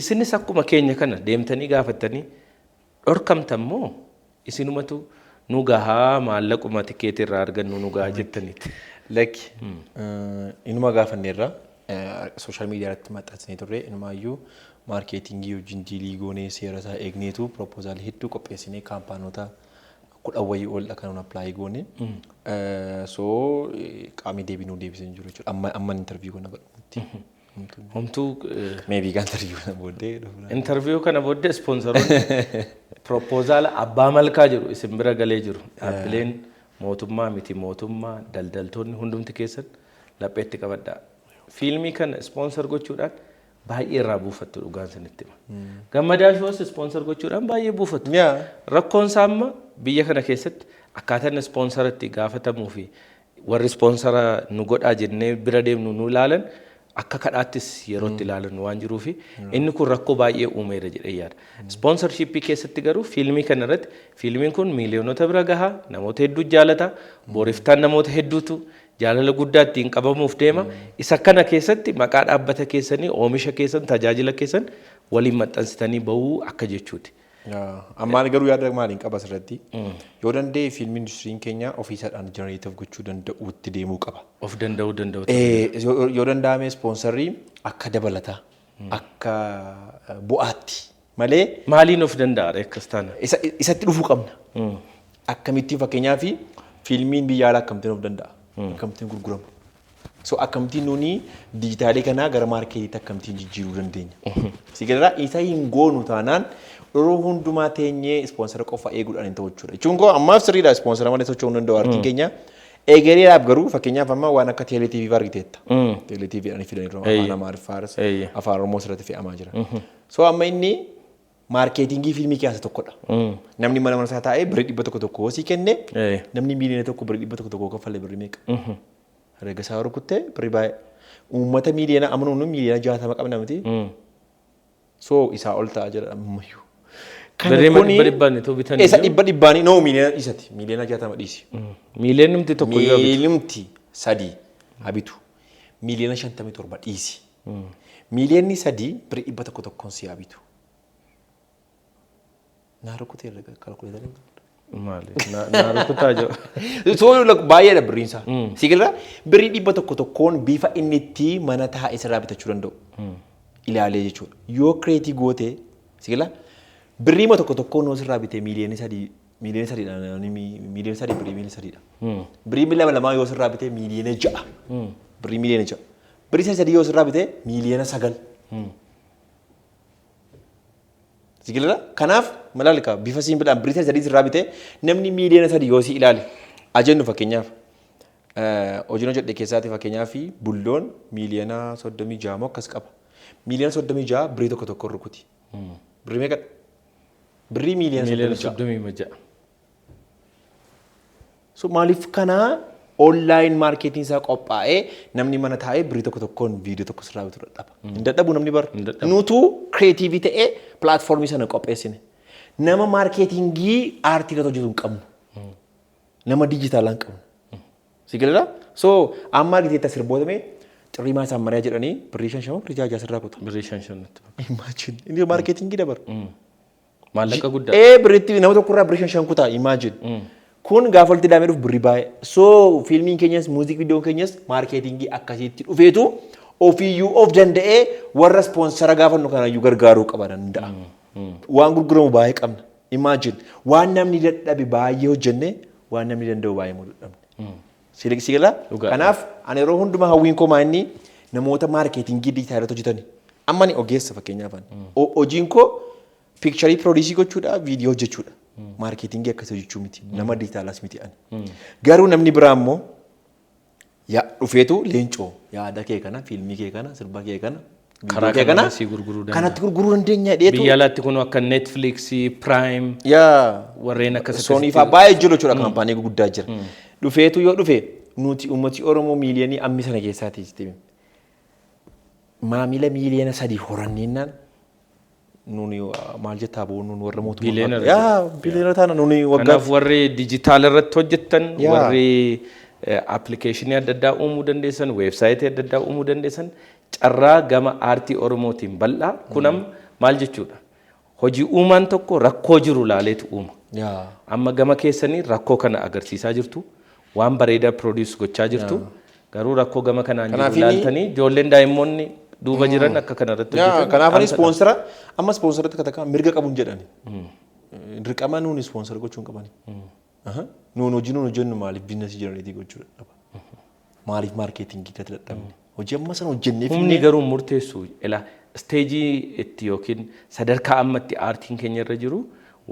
Speaker 1: Isinis akkuma keenya kana deemtanii gaafattanii dhorkamtan moo isinumatu nu gahaa, maallaquma tikeetii irraa argannu nu gahaa jettaniiti?
Speaker 2: Lakki, inuma gaafanneerra, social media irratti maxxansinee turre, inumaayyuu marketingii wajjin deal goonee, seera isaa eegneetu proposalii hedduu qopheessinee kaampaanota 10 wayii ol kan nuun apply goone. So qaamni deebii nuu deebisee hin jiru jechuudha. Amma amma interview kana godhamutti.
Speaker 1: Homtuu
Speaker 2: Maybe kan interview kana booddee dhufna.
Speaker 1: Interview kana booddee ispoonsaroonni proposala Abbaa Malkaa jedhu isin bira galee jiru. Dhaabbileen mootummaa, miti mootummaa, daldaltoonni hundumti keessan lapheetti qabadhaa. Fiilmii kana sponsor gochuudhaan baay'ee irraa buufattu, dhugaan isinitti hima. Gammadaa Shows sponsor gochuudhaan baay'ee buufattu. Rakkoon isaa amma biyya kana keessatti akkaataan ispoonsaratti gaafatamuu fi warri ispoonsara nu godhaa jennee bira deemnu nu ilaalan akka kadhaattis yeroo itti ilaalan waan jiruufi, inni kun rakkoo baay'ee uumeera jedhee yaada. Sponsorshippii keessatti garuu fiilmii kana irratti, fiilmiin kun miiliyoonota bira gahaa, namoota hedduu jaalata, booriftaan namoota hedduutu jaalala guddaa ittiin qabamuuf deema. Isa kana keessatti maqaa dhaabbata keessanii, oomisha keessan, tajaajila keessan waliin maxxansitanii bahuu akka jechuuti.
Speaker 2: Ammaan garuu yaada maaliin qaba asirratti? Yoo danda'e fiilmi industiriin keenya ofiisaadhaan generate gochuu danda'uutti deemuu qaba.
Speaker 1: Of danda'uu danda'u.
Speaker 2: Yoo danda'ame ispoonsarrii akka dabalataa, akka bu'aatti malee.
Speaker 1: Maaliin of danda'a akkas taana?
Speaker 2: Isatti dhufuu qabna. Akkamittiin, fakkeenyaaf, fiilmiin biyya alaa akkamittiin of danda'a? Akkamittiin gurgurama? So akkamittiin nuni digitalii kanaa gara marketiitti akkamittiin jijjiiruu dandeenya? Si galara isa hin goonu taanaan, yeroo hundumaa teenyee ispoonsara qofa eeguudhaan hin ta'u jechuudha. Jechuun koo ammaaf sirriidha, ispoonsara malee socho'uu hin danda'u artiin keenya. Egereedhaaf garuu, fakkeenyaaf, amma waan akka Teelee TV argiteetta. Teelee TV dhaan fidaniiru, afaan Amaariffaanis afaan Oromoo irratti fe'amaa jira. So amma inni marketingii fiilmii keessaa tokkodha. Namni mana mana isaa taa'ee birrii 100 tokko sii kenne, namni 1 miiliyoona birrii 100 tokko kaffalee birrii meeqa? Herrega isaa rukuttee birrii baay'ee. Uummata miiliyoona amanuun miiliyoona 60 qabna miti. So isaa ol ta'aa jira ammayyuu.
Speaker 1: Birrii dhibba dhibbaan itoo bitanii
Speaker 2: Isa dhibba dhibbaanii, no, miiliyoona dhiisati. Miiliyoona 60 dhiisi.
Speaker 1: Miiliyoonumti tokko yoo bitu.
Speaker 2: Miiliyoonti sadii haa bitu. Miiliyoona 57 dhiisi. Miiliyoonni 3 birrii 100 tokkoon si haa bitu. Naa rukutee herrega calculatorii.
Speaker 1: Maali? Na rukutaa jiru.
Speaker 2: So baay'eedha birriin isaa. Si galaa birrii 100 tokkoon bifa inni itti mana taa'ee sirraa bitachuu danda'u. Ilaalee jechuudha. Yoo create goote, si galaa, birrii 1 tokkoon yoo sirraa bitee 3 miiliyoona, 3 miiliyoonadha, 3 miiliyoona, birrii 3 miiliyoonadha. Birrii lama lamaa yoo sirraa bitee 6 miiliyoona. Birrii 6 miiliyoona. Birrii sadii sadii yoo sirraa bitee 9 miiliyoona. Si galaa? Kanaaf malaalika bifa simpleidhaan birrii sadii sadii sirraa bitee namni 3 miiliyoona yoo si ilaale ajennu, fakkeenyaaf hojiin hojjedhe keessaati, fakkeenyaaf Bulloon 36 miiliyoona moo akkas qaba. 36 miiliyoona birrii tokko tokko rukuti. Birrii meeqadha? Birrii miiliyoona
Speaker 1: Miiliyoona
Speaker 2: 36.
Speaker 1: 36.
Speaker 2: So maaliif kanaa online marketing isaa qophaa'ee namni mana taa'ee birrii tokko tokkoon viidiyoo tokko sirraa bituu dadhaba? Hin dadhabu namni bara.
Speaker 1: Hin dadhabu.
Speaker 2: Nutu creative ta'ee platformii sana qopheessine. Nama marketingii aartii irratti hojjetu hin qabnu. Nama dijitaalaa hin qabnu. Si galeera? So amma argiteetta sirboota mee xirrii maa isaan mariyaa jedhanii birrii shan shama, birrii jaha jaha sirraa kuta.
Speaker 1: Birrii shan shanatti.
Speaker 2: Imagine, inni marketingii dabara.
Speaker 1: Maallaqa guddaa.
Speaker 2: Ee, birriitti nama tokkorraa birrii shan shan kutaa, imagine. Kun gaafa walitti daamee dhufu birrii baay'ee. So fiilmiin keenyas, music videoon keenyas marketingii akkasiitti dhufeetu ofiiyyuu of danda'ee warra sponsora gaafannu kanayyuu gargaaruu qaba danda'a. Waan gurguramu baay'ee qabna. Imagine, waan namni dadhabe baay'ee hojjenne, waan namni danda'u baay'ee immoo dadhabne. Si galaa?
Speaker 1: Dhugaadha.
Speaker 2: Kanaaf ani yeroo hundumaa hawwiin koo maa inni namoota marketingii dijitaalaa hojjetani. Amma ani ogeessa, fakkeenyaaf ani. Hojiin koo picture produce gochuudha, viidiyoo hojjechuudha. Marketingii akkasii hojjechuu miti. Nama dijitaalaas miti ani. Garuu namni biraa immoo yaa dhufeetu, "Leencoo, yaada kee kana, fiilmii kee kana, sirba kee kana,
Speaker 1: Karaa
Speaker 2: viidiyoo kee
Speaker 1: kanaan
Speaker 2: kana
Speaker 1: sii gurguruu danda'a.
Speaker 2: kanatti gurguruu dandeenya" dheetu.
Speaker 1: Biyya alaatti kun akka Netflix, Prime,
Speaker 2: Yaa.
Speaker 1: warreen akkas
Speaker 2: Sony fa'aa baay'ee jiru jechuudha, kaampaanii gurguddaa jira. Dhufeetu yoo dhufe, nuti uummati Oromoo miiliyoonii ammi sana keessaati jettee maamila 3 miiliyoona horanneennaan nuni maal jettaa boo, nuun warra mootummaa.
Speaker 1: Billionaire.
Speaker 2: Yaa, billionaire taana nuni waggaa.
Speaker 1: Kanaaf warri dijitaala irratti hojjettan, warri appilikeeshinii adda addaa uumuu dandeessan, weebsaayitii adda addaa uumuu dandeessan, carraa gama aartii Oromootiin bal'aa kunam maal jechuudha? Hojii uumaan tokko rakkoo jiru laaleetu uuma. Amma gama keessanii rakkoo kana agarsiisaa jirtu, waan bareedaa produce gochaa jirtu, garuu rakkoo gama kanaan jiru
Speaker 2: Kanaaf inni-
Speaker 1: laaltanii ijoolleen daa'immoonni duuba jiran akka kana irratti hojjetan.
Speaker 2: Kanaaf ani
Speaker 1: dhaamsa.
Speaker 2: Sponsora amma sponsoratti takka mirga qabuun jedhani. Dirqama nuuni sponsora gochuu hin qabani. Aha. Nuun hojii nuun hojjennu maaliif business generate gochuu dadhaba? Maaliif marketingii irratti dadhabne? Hojii amma sana hojjennee
Speaker 1: Humni garuu murteessu ila stage itti yookiin sadarkaa ammatti aartiin keenya irra jiru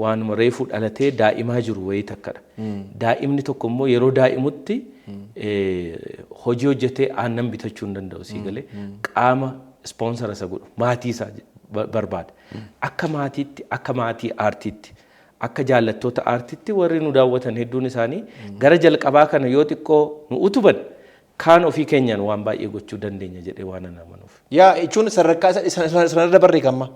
Speaker 1: waanuma reefuu dhalatee daa'imaa jiru wayii takkadha. Daa'imni tokko immoo yeroo daa'imutti hojii hojjetee aannan bitachuu hin danda'u, sii galee, qaama sponsora isa godhu maatii isaa barbaada. Akka maatiitti, akka maatii aartiitti, akka jaallattoota aartiitti warri nu daawwatan hedduun isaanii gara jalqabaa kana yoo xiqqoo nu utuban, kaan ofii keenyaan waan baay'ee gochuu dandeenya jedhee waan ana amanuuf.
Speaker 2: Yaa, jechuun sadarkaa sanarra barreeffama.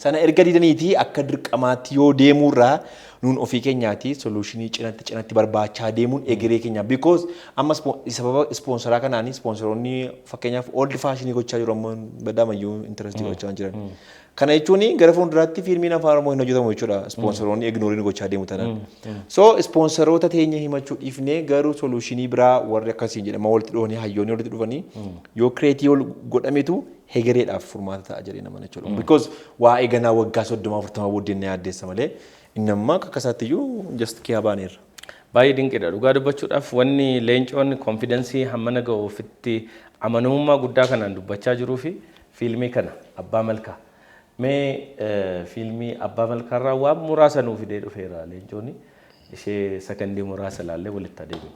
Speaker 2: Sana erga didaniitii akka dirqamaatti yoo deemuurraa nuun ofii keenyaati solutionii cinatti cinatti barbaachaa deemuun egeree keenya. Because amma sababa sponsoraa kanaanii sponsoroonni fakkeenyaaf old fashionii gochaa jiru, amma baddaamayyuu interestii gochaa jiran. Kana jechuun gara fuulduraatti fiilmiin Afaan Oromoo hin hojjetamu jechuudha. Sponsoroonni ignoreiin gochaa deemu tanaan. So sponsoroota teenya himachuu dhiifnee garuu solutionii biraa warri akkasiin jedhama walitti dhufanii, hayyoonni walitti dhufanii yoo create ol godhametu hegereedhaaf furmaata ta'a jedhee nama jechuudha. Because waa'ee ganaa waggaa 30 40 booddee na yaaddeessa malee inni amma akka isaatti iyyuu just kiyaa baaneerra.
Speaker 1: Baay'ee dinqiidha. Dhugaa dubbachuudhaaf wanni Leencoon confidence hammana ga'u, ofitti amanamummaa guddaa kanaan dubbachaa jiruu fi fiilmii kana Abbaa Malkaa. Mee fiilmii Abbaa Malkaarraa waan muraasa nuu fidee dhufeera Leencooni. Ishee sakandii muraasa ilaallee walitti adeemna.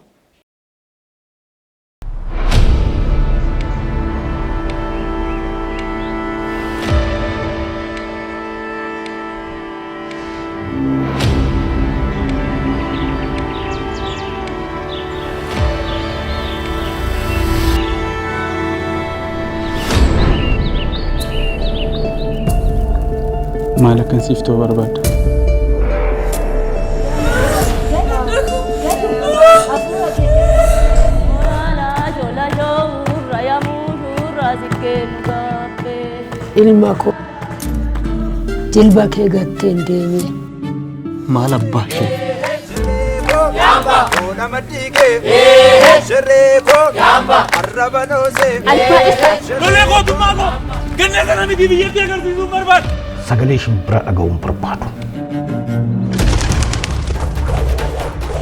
Speaker 5: Maal akkan siif ta'uu barbaadda?
Speaker 6: Ilma koo, jilba kee gattee hin deemin.
Speaker 5: Maal abbaa ishee? Fuula maddii kee. Siree koo. Arraba noosee.
Speaker 7: Lolee gootummaa koo ganna sana miti biyyatti agarsiisuun barbaadu.
Speaker 8: Sagalee shimbiraa dhaga'uun barbaadu.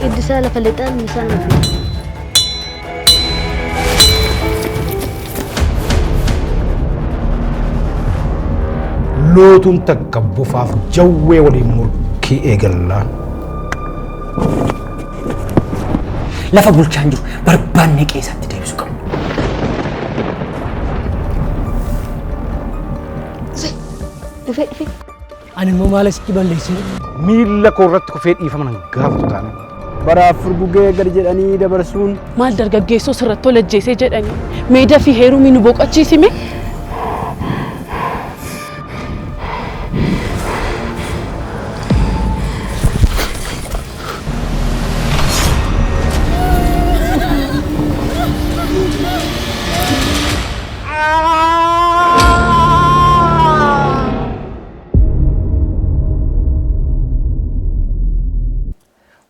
Speaker 6: Iddisaa lafa lixaan misaan lafa.
Speaker 8: Lootuun takka bufaaf jawwee waliin murkii eegallaan.
Speaker 9: Lafa bulchaan jiru barbaanne qeesatti deebisuu qabna.
Speaker 6: Dhufee dhufee.
Speaker 9: Ani immoo maal asitti balleessine?
Speaker 8: Miilla koo irratti kufee dhiifama nan gaafatu taane.
Speaker 10: Baraaf furgugee gad jedhanii dabarsuun.
Speaker 6: Maal dargaggeessoo sirratti ol ajjeesee jedhanii meedaa fi heerumii nu boqochiisime.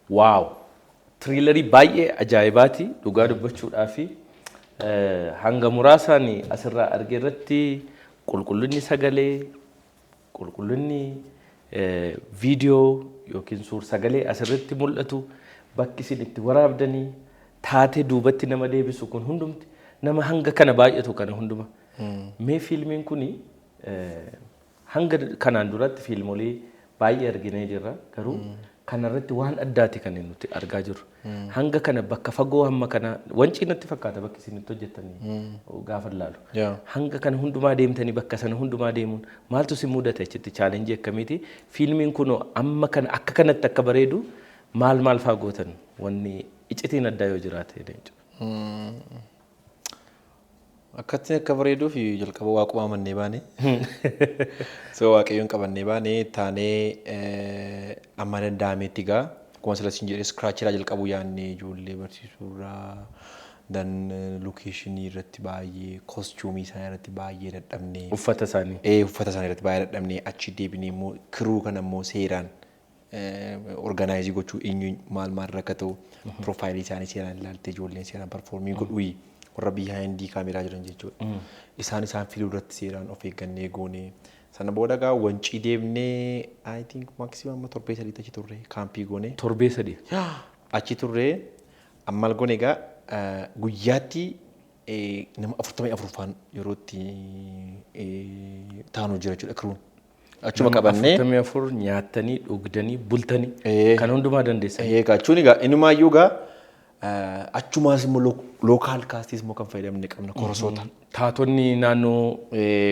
Speaker 1: Wow! Trailerii baay'ee ajaa'ibaati dhugaa dubbachuudhaa fi hanga muraasaan asirraa arge irratti qulqullinni sagalee, qulqullinni viidiyoo yookiin suur sagalee asirratti mul'atu, bakki isin itti waraabdanii, taatee duubatti nama deebisu kun hundumti nama hanga kana baay'atu kana hunduma. Mee fiilmiin kuni hanga kanaan duratti fiilmolee baay'ee arginee jirra, garuu kanarratti waan addaati kan nuti argaa jirru. Hanga kana bakka fagoo hamma kana Wancii natti fakkaata bakki isin itti hojjettanii gaafa ilaalu. Hanga kana hundumaa deemtanii bakka sana hundumaa deemuun maaltu si mudate achitti, challengeii akkamiiti? Fiilmiin kun amma kana akka kanatti akka bareedu maal maal faa gootan, wanni iccitiin addaa yoo jiraate jechuudha?
Speaker 2: Akkatti akka bareeduuf jalqaba waaquma amannee baane. So waaqayyoon qabannee baane taanee amma danda'ametti egaa akkuma sila siin jedhee scratchiraa jalqabuu yaadnee, ijoollee barsiisuurraa, dan locationii irratti baay'ee, costumeii isaanii irratti baay'ee dadhabnee.
Speaker 1: Uffata isaanii.
Speaker 2: Ee, uffata isaanii irratti baay'ee dadhabnee, achi deebinee immoo crew kana immoo seeraan organize gochuu, eenyu maal maal irra akka ta'u profileii isaanii seeraan ilaaltee, ijoolleen seeraan performii godhuu, warra behind camera jiran jechuudha. Isaan fiduu irratti seeraan of eeggannee goonee. Sana booda gaa Wancii deemnee, I think maximum torbee 3 achi turre, campii goonee.
Speaker 1: Torbee 3.
Speaker 2: Achi turree amma goone egaa guyyaatti nama 44 faan yeroo itti taanu jira jechuudha crewn. Achuma qabannee.
Speaker 1: 44 nyaattanii, dhugdanii, bultanii kan hundumaa dandeessan.
Speaker 2: Egaa jechuun egaa inumaayyuu egaa achumaas immoo local castiis immoo kan fayyadamne qabna, korosoota.
Speaker 1: Taatonni naannoo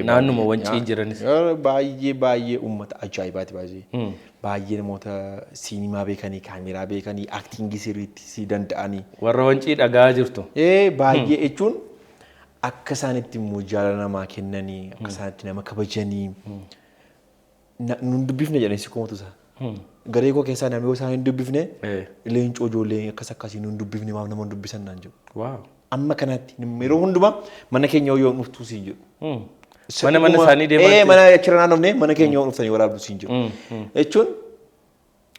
Speaker 1: naannuma Wancii jiranis.
Speaker 2: Baay'ee baay'ee uummata ajaa'ibaati baay'ee. Baay'ee namoota siinimaa beekanii, kaameraa beekanii, actingii sirriitti si danda'anii.
Speaker 1: Warra Wancii dhagaa jirtu.
Speaker 2: Baay'ee jechuun akka isaan itti immoo jaalala namaa kennanii, akka isaan itti nama kabajanii. Nun dubbifne jedhanii si komatu isaa. Garee koo keessaa namni yoo isaan hin dubbifne, leencoo ijoollee akkas akkasii nun dubbifne, maaf nama hin dubbisan naan jedhu. Amma kanatti yeroo hundumaa mana keenya yoo dhuftuu siin jedhu.
Speaker 1: Mana mana isaanii deemaa.
Speaker 2: Ee, mana achirra naannofne, mana keenya yoo dhuftanii waraabdu siin jedhu. Jechuun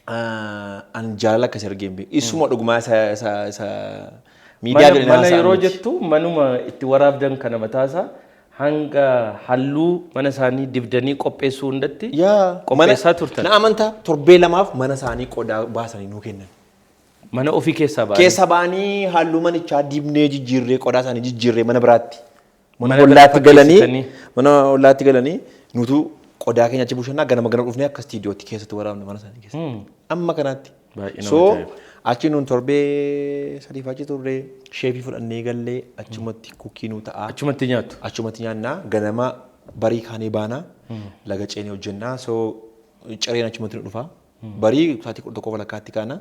Speaker 2: an jaalala akkasii argee hin beeku. Isuma dhugumaa isa miidiyaa jedhanii
Speaker 1: Mana
Speaker 2: haasa'an
Speaker 1: yeroo
Speaker 2: miti.
Speaker 1: jettu manuma itti waraabdan kana mataasaa hanga halluu mana isaanii dibdanii qopheessuu hundatti qopheessaa turtan.
Speaker 2: Na amantaa, torbee 2f mana isaanii qodaa baasanii nuu kennan.
Speaker 1: Mana ofii keessaa ba'anii.
Speaker 2: Keessa ba'anii halluu manichaa dibnee jijjiirree, qodaa isaanii jijjiirree, mana biraatti. Mana
Speaker 1: Mana
Speaker 2: ollaatti
Speaker 1: biraa
Speaker 2: galanii
Speaker 1: fakkeessitanii.
Speaker 2: Mana ollaatti galanii nutu qodaa keenya achi buushannaa, ganama ganama dhufnee akka istiidiyootti keessatti waraabna mana isaanii keessa. Amma kanaatti.
Speaker 1: Baay'ee nama
Speaker 2: So
Speaker 1: ajaa'iba.
Speaker 2: achi nuun torbee 3f achi turree, chefii fudhannee gallee, achumatti cookii nuu ta'a.
Speaker 1: Achumatti nyaattu.
Speaker 2: Achumatti nyaannaa, ganama barii kaanee baanaa, laga ceenee hojjennaa, so cireen achumatti nu dhufa. Barii sa'aatii 11 walakkaatti kaana.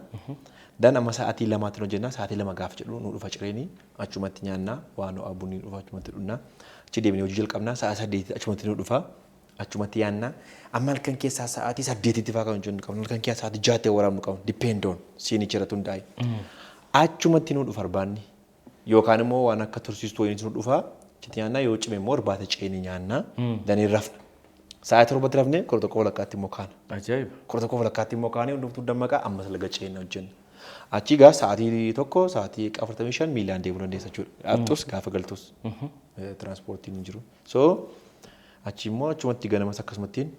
Speaker 2: Dan amma sa'aatii 2tti hojjennaa, sa'aatii 2 gaafa jedhu nu dhufa cireenii, achumatti nyaannaa, waan ho'aa bunni dhufa, achumatti dhugnaa. Achi deebinee hojii jalqabnaa, sa'a 8 achumatti nu dhufa. Achumatti yaannaa. Amma halkan keessaa sa'aatii 8tti fa'aa kan hojjennu qabna. Halkan keessaa sa'aatii 6tti waraabnu qabna. Depend on sceneicha irratti hundaa'e. Achumatti nu dhufa irbaanni. Yookaan immoo waan akka tursiistuu wayiitu nu dhufa. Achitti nyaannaa, yoo cime immoo irbaata ceenii nyaannaa. Danii rafna. Sa'aatii 7tti rafnee 11 walakkaatti immoo kaana.
Speaker 1: Ajaa'iba.
Speaker 2: 11 walakkaatti immoo kaanee hundumtuu dammaqaa, ammas laga ceenaa hojjenna. Achi gaa sa'aatii 1, sa'aatii 45 miilaan deemuu dandeessa jechuudha. Dhaqxus gaafa galtus. Tiraanspoortiin hin jiru. So achi immoo achumatti ganamas akkasumattiin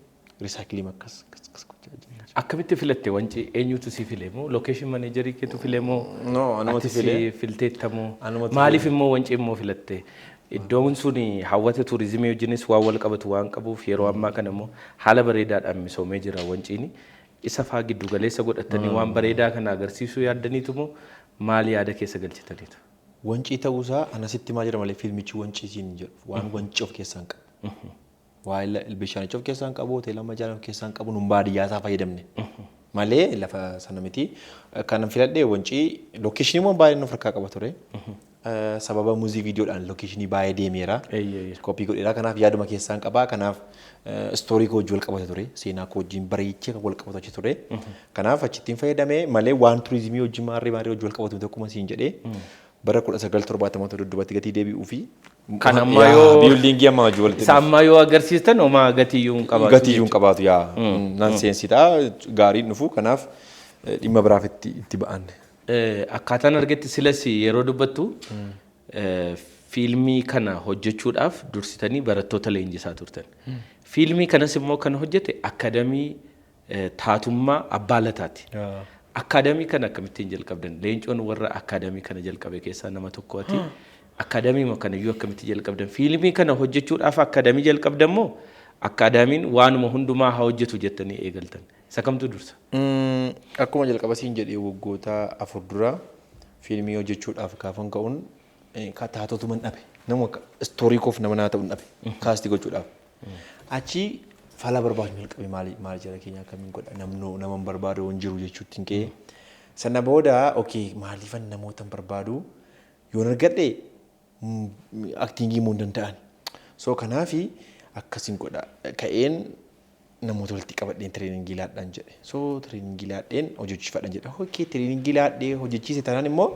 Speaker 2: recycle akkas akkas akkas gochaa jira.
Speaker 1: Akkamitti filatte Wancii? Eenyutu si file moo location manager keetu file moo?
Speaker 2: No, anumatu
Speaker 1: ati
Speaker 2: file.
Speaker 1: Si filteetta moo?
Speaker 2: Anumatu.
Speaker 1: Maaliif immoo Wancii immoo filatte? Iddoon sun hawwata turizimii wajjinis waan wal qabatu waan qabuuf, yeroo ammaa kana immoo haala bareedaadhaan misoomee jira Wanciini. Isa faa giddu galeessa godhatanii waan bareedaa kana agarsiisuu yaaddaniitu moo maal yaada keessa galchitaniitu?
Speaker 2: Wancii ta'uusaa anasitti maa jira malee fiilmichi Wancii siin hin jedhu. Waan Wancii of keessaa hin qabu. Waa'ee bishaanicha of keessaa hin qabu, hoteela ammayyaa of keessaa hin qabu, nun baadiyyaa isaa fayyadamne. Malee lafa sana miti. Kanan filadhee Wancii location immoo baay'ee nuuf harkaa qaba ture. Sababa music videodhaan location baay'ee deemeera. Copy godheera, kanaaf yaaduma keessaan qaba. Kanaaf story koo wajjin wal qabata ture. Seenaa koo wajjin bareechee kan wal qabatu achi ture. Kanaaf achittiin fayyadamee malee waan turizimii wajjin maarree maarree wajjin wal qabatu tokkuma siin jedhee bara 1970 dudduubatti gatii deebi'uu fi
Speaker 1: Kan ammaa yoo
Speaker 2: building ammaa wajjin walitti
Speaker 1: Isa ammaa yoo agarsiistan homaa gatiyyuu hin qabaatu.
Speaker 2: Gatii iyyuu hin qabaatu, yaa nan seensitaa gaariin dhufu, kanaaf dhimma biraaf itti ba'anne.
Speaker 1: Akkaataan argetti silas yeroo dubbattu fiilmii kana hojjechuudhaaf dursitanii barattoota leenjisaa turtan. Fiilmii kanas immoo kan hojjete akkaadamii taatummaa Abbaa Lataati. Akkaadamii kana akkamittiin jalqabdan? Leencoon warra akkaadamii kana jalqabe keessaa nama tokkooti. Akkaadamii kanayyuu akkamitti jalqabdan? Fiilmii kana hojjechuudhaaf akkaadamii jalqabdan moo akkaadaamiin waanuma hundumaa haa hojjetu jettanii eegaltan? Isa kamtu dursa?
Speaker 2: Akkuma jalqaba siin jedhee, waggoota 4 dura fiilmii hojjechuudhaaf gaafan ka'uun taatotuma dhabe. Nama story koof nama naa ta'u dhabe cast gochuudhaaf. Achi fala barbaadu jalqabe, maali maal jara keenya akkamiin godha, namnoo nama hin barbaadu hin jiru jechuutti hin ka'e. Sana booda okay, maaliifan namoota hin barbaadu, yoon argadhe acting immoo hin danda'an. So kanaafi akkasiin godha ka'een namoota walitti qabadheen training laadhaan jedhe. So training laadheen hojjechiifadhaan jedhe. Okay, training laadhee hojjechiise taanaan immoo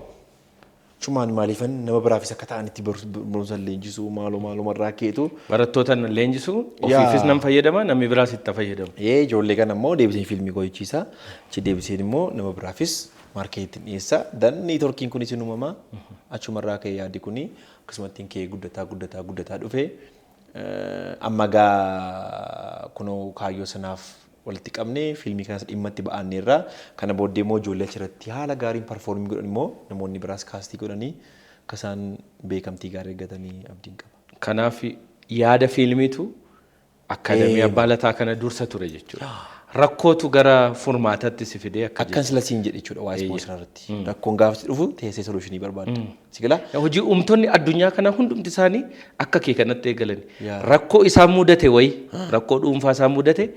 Speaker 2: chumaan maaliifan nama biraafis akka ta'anitti barumsa leenjisuu maaloo maaloo marraa keetu.
Speaker 1: Barattoota leenjisuu ofiifis nan fayyadama, namni biraas itti fayyadamu.
Speaker 2: Ee, ijoollee kana immoo deebiseen fiilmii hojjechiisa. Achi deebiseen immoo nama biraafis marketiin dhiyeessa. Dan networkiin kunis hin uumamaa. Achumarraa ka'ee yaaddi kuni akkasumatti ka'ee guddataa guddataa guddataa dhufe. Amma gaa kunoo kaayyoo sanaaf walitti qabnee fiilmii kanas dhimma itti ba'anneerra. Kana booddee immoo ijoollee achirratti haala gaariin perform godhan immoo namoonni biraas cast godhanii akka isaan beekamtii gaarii argatanii abdiin qaba.
Speaker 1: Kanaaf yaada fiilmiitu akkaadamii Abbaa Lataa kana dursa ture jechuudha. Rakkootu gara furmaatatti si fidee akka
Speaker 2: Akkan sila siin jedhe jechuudha waa'ee sponsor irratti. Rakkoon gaafa si dhufu teessee solution barbaadda. Si galaa?
Speaker 1: Hojii uumtonni addunyaa kana hundumti isaanii akka kee kanatti eegalan. Rakkoo isaan mudate wayi, rakkoo dhuunfaa isaan mudate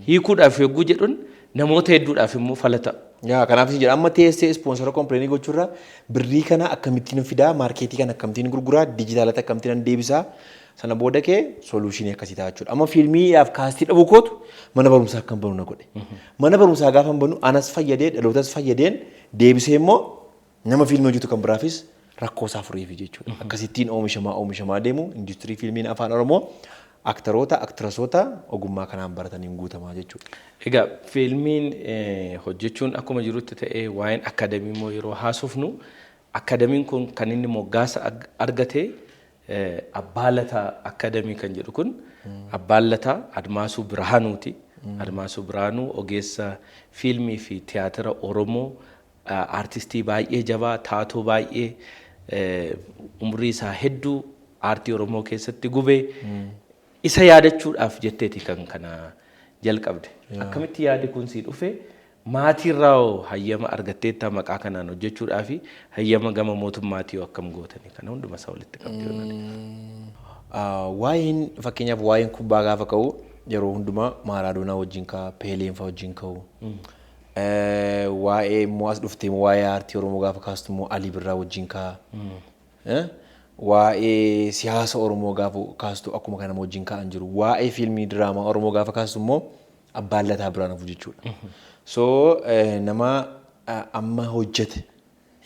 Speaker 1: hiikuudhaaf yogguu jedhuun namoota hedduudhaaf immoo fala ta'a.
Speaker 2: Yaa, kanaaf isin jedha, amma teessee sponsor complain gochuurra birrii kana akkamittiin fidaa, market kana akkamittiin gurguraa, digitalatti akkamittiin deebisaa, sana booda kee solution akkasii ta'a jechuudha. Amma fiilmiidhaaf cast dhabuu kootu mana barumsaa akkam banu na godhe. Mana barumsaa gaafa banu anas fayyadee dhalootas fayyadeen deebisee immoo nama fiilmii hojjetu kan biraafis rakkoo isaa fureefi jechuudha. Akkasittiin oomishamaa oomishamaa deemu industirii fiilmiin afaan Oromoo aktaroota, actressoota ogummaa kanaan barataniin guutamaa jechuudha.
Speaker 1: Egaa fiilmiin hojjechuun akkuma jirutti ta'ee, waa'een akkaadamii immoo yeroo haasofnu, akkaadamiin kun kan inni moggaasa argate Abbaa Lataa Akkaadamii kan jedhu kun Abbaan Lataa Admaasuu Birhaanuuti. Admaasuu Birhaanuu ogeessa fiilmii fi tiyaatira Oromoo, aartistii baay'ee jabaa, taatoo baay'ee umrii isaa hedduu aartii Oromoo keessatti gubee isa yaadachuudhaaf jetteeti kan kana jalqabde. Akkamitti yaadi kun sii dhufe? Maatiirraa hoo hayyama argatteetta maqaa kanaan hojjechuudhaaf? Hayyama gama mootummaatii hoo akkam gootanii? Kana hunduma isaa walitti qabdee.
Speaker 2: Waa'een fakkeenyaaf waa'een kubbaa gaafa ka'u yeroo hundumaa Maaraadoonaa wajjin ka'a, Peeleen fa'aa wajjin ka'u. Waa'ee immoo as dhuftee immoo waa'ee aartii Oromoo gaafa kaastu immoo Alii Birraa wajjin ka'a. Waa'ee siyaasa Oromoo gaafa kaastu akkuma kana wajjin ka'an jiru. Waa'ee fiilmii diraamaa Oromoo gaafa kaastu immoo Abbaan Lataa biraan hafu jechuudha. So nama amma hojjete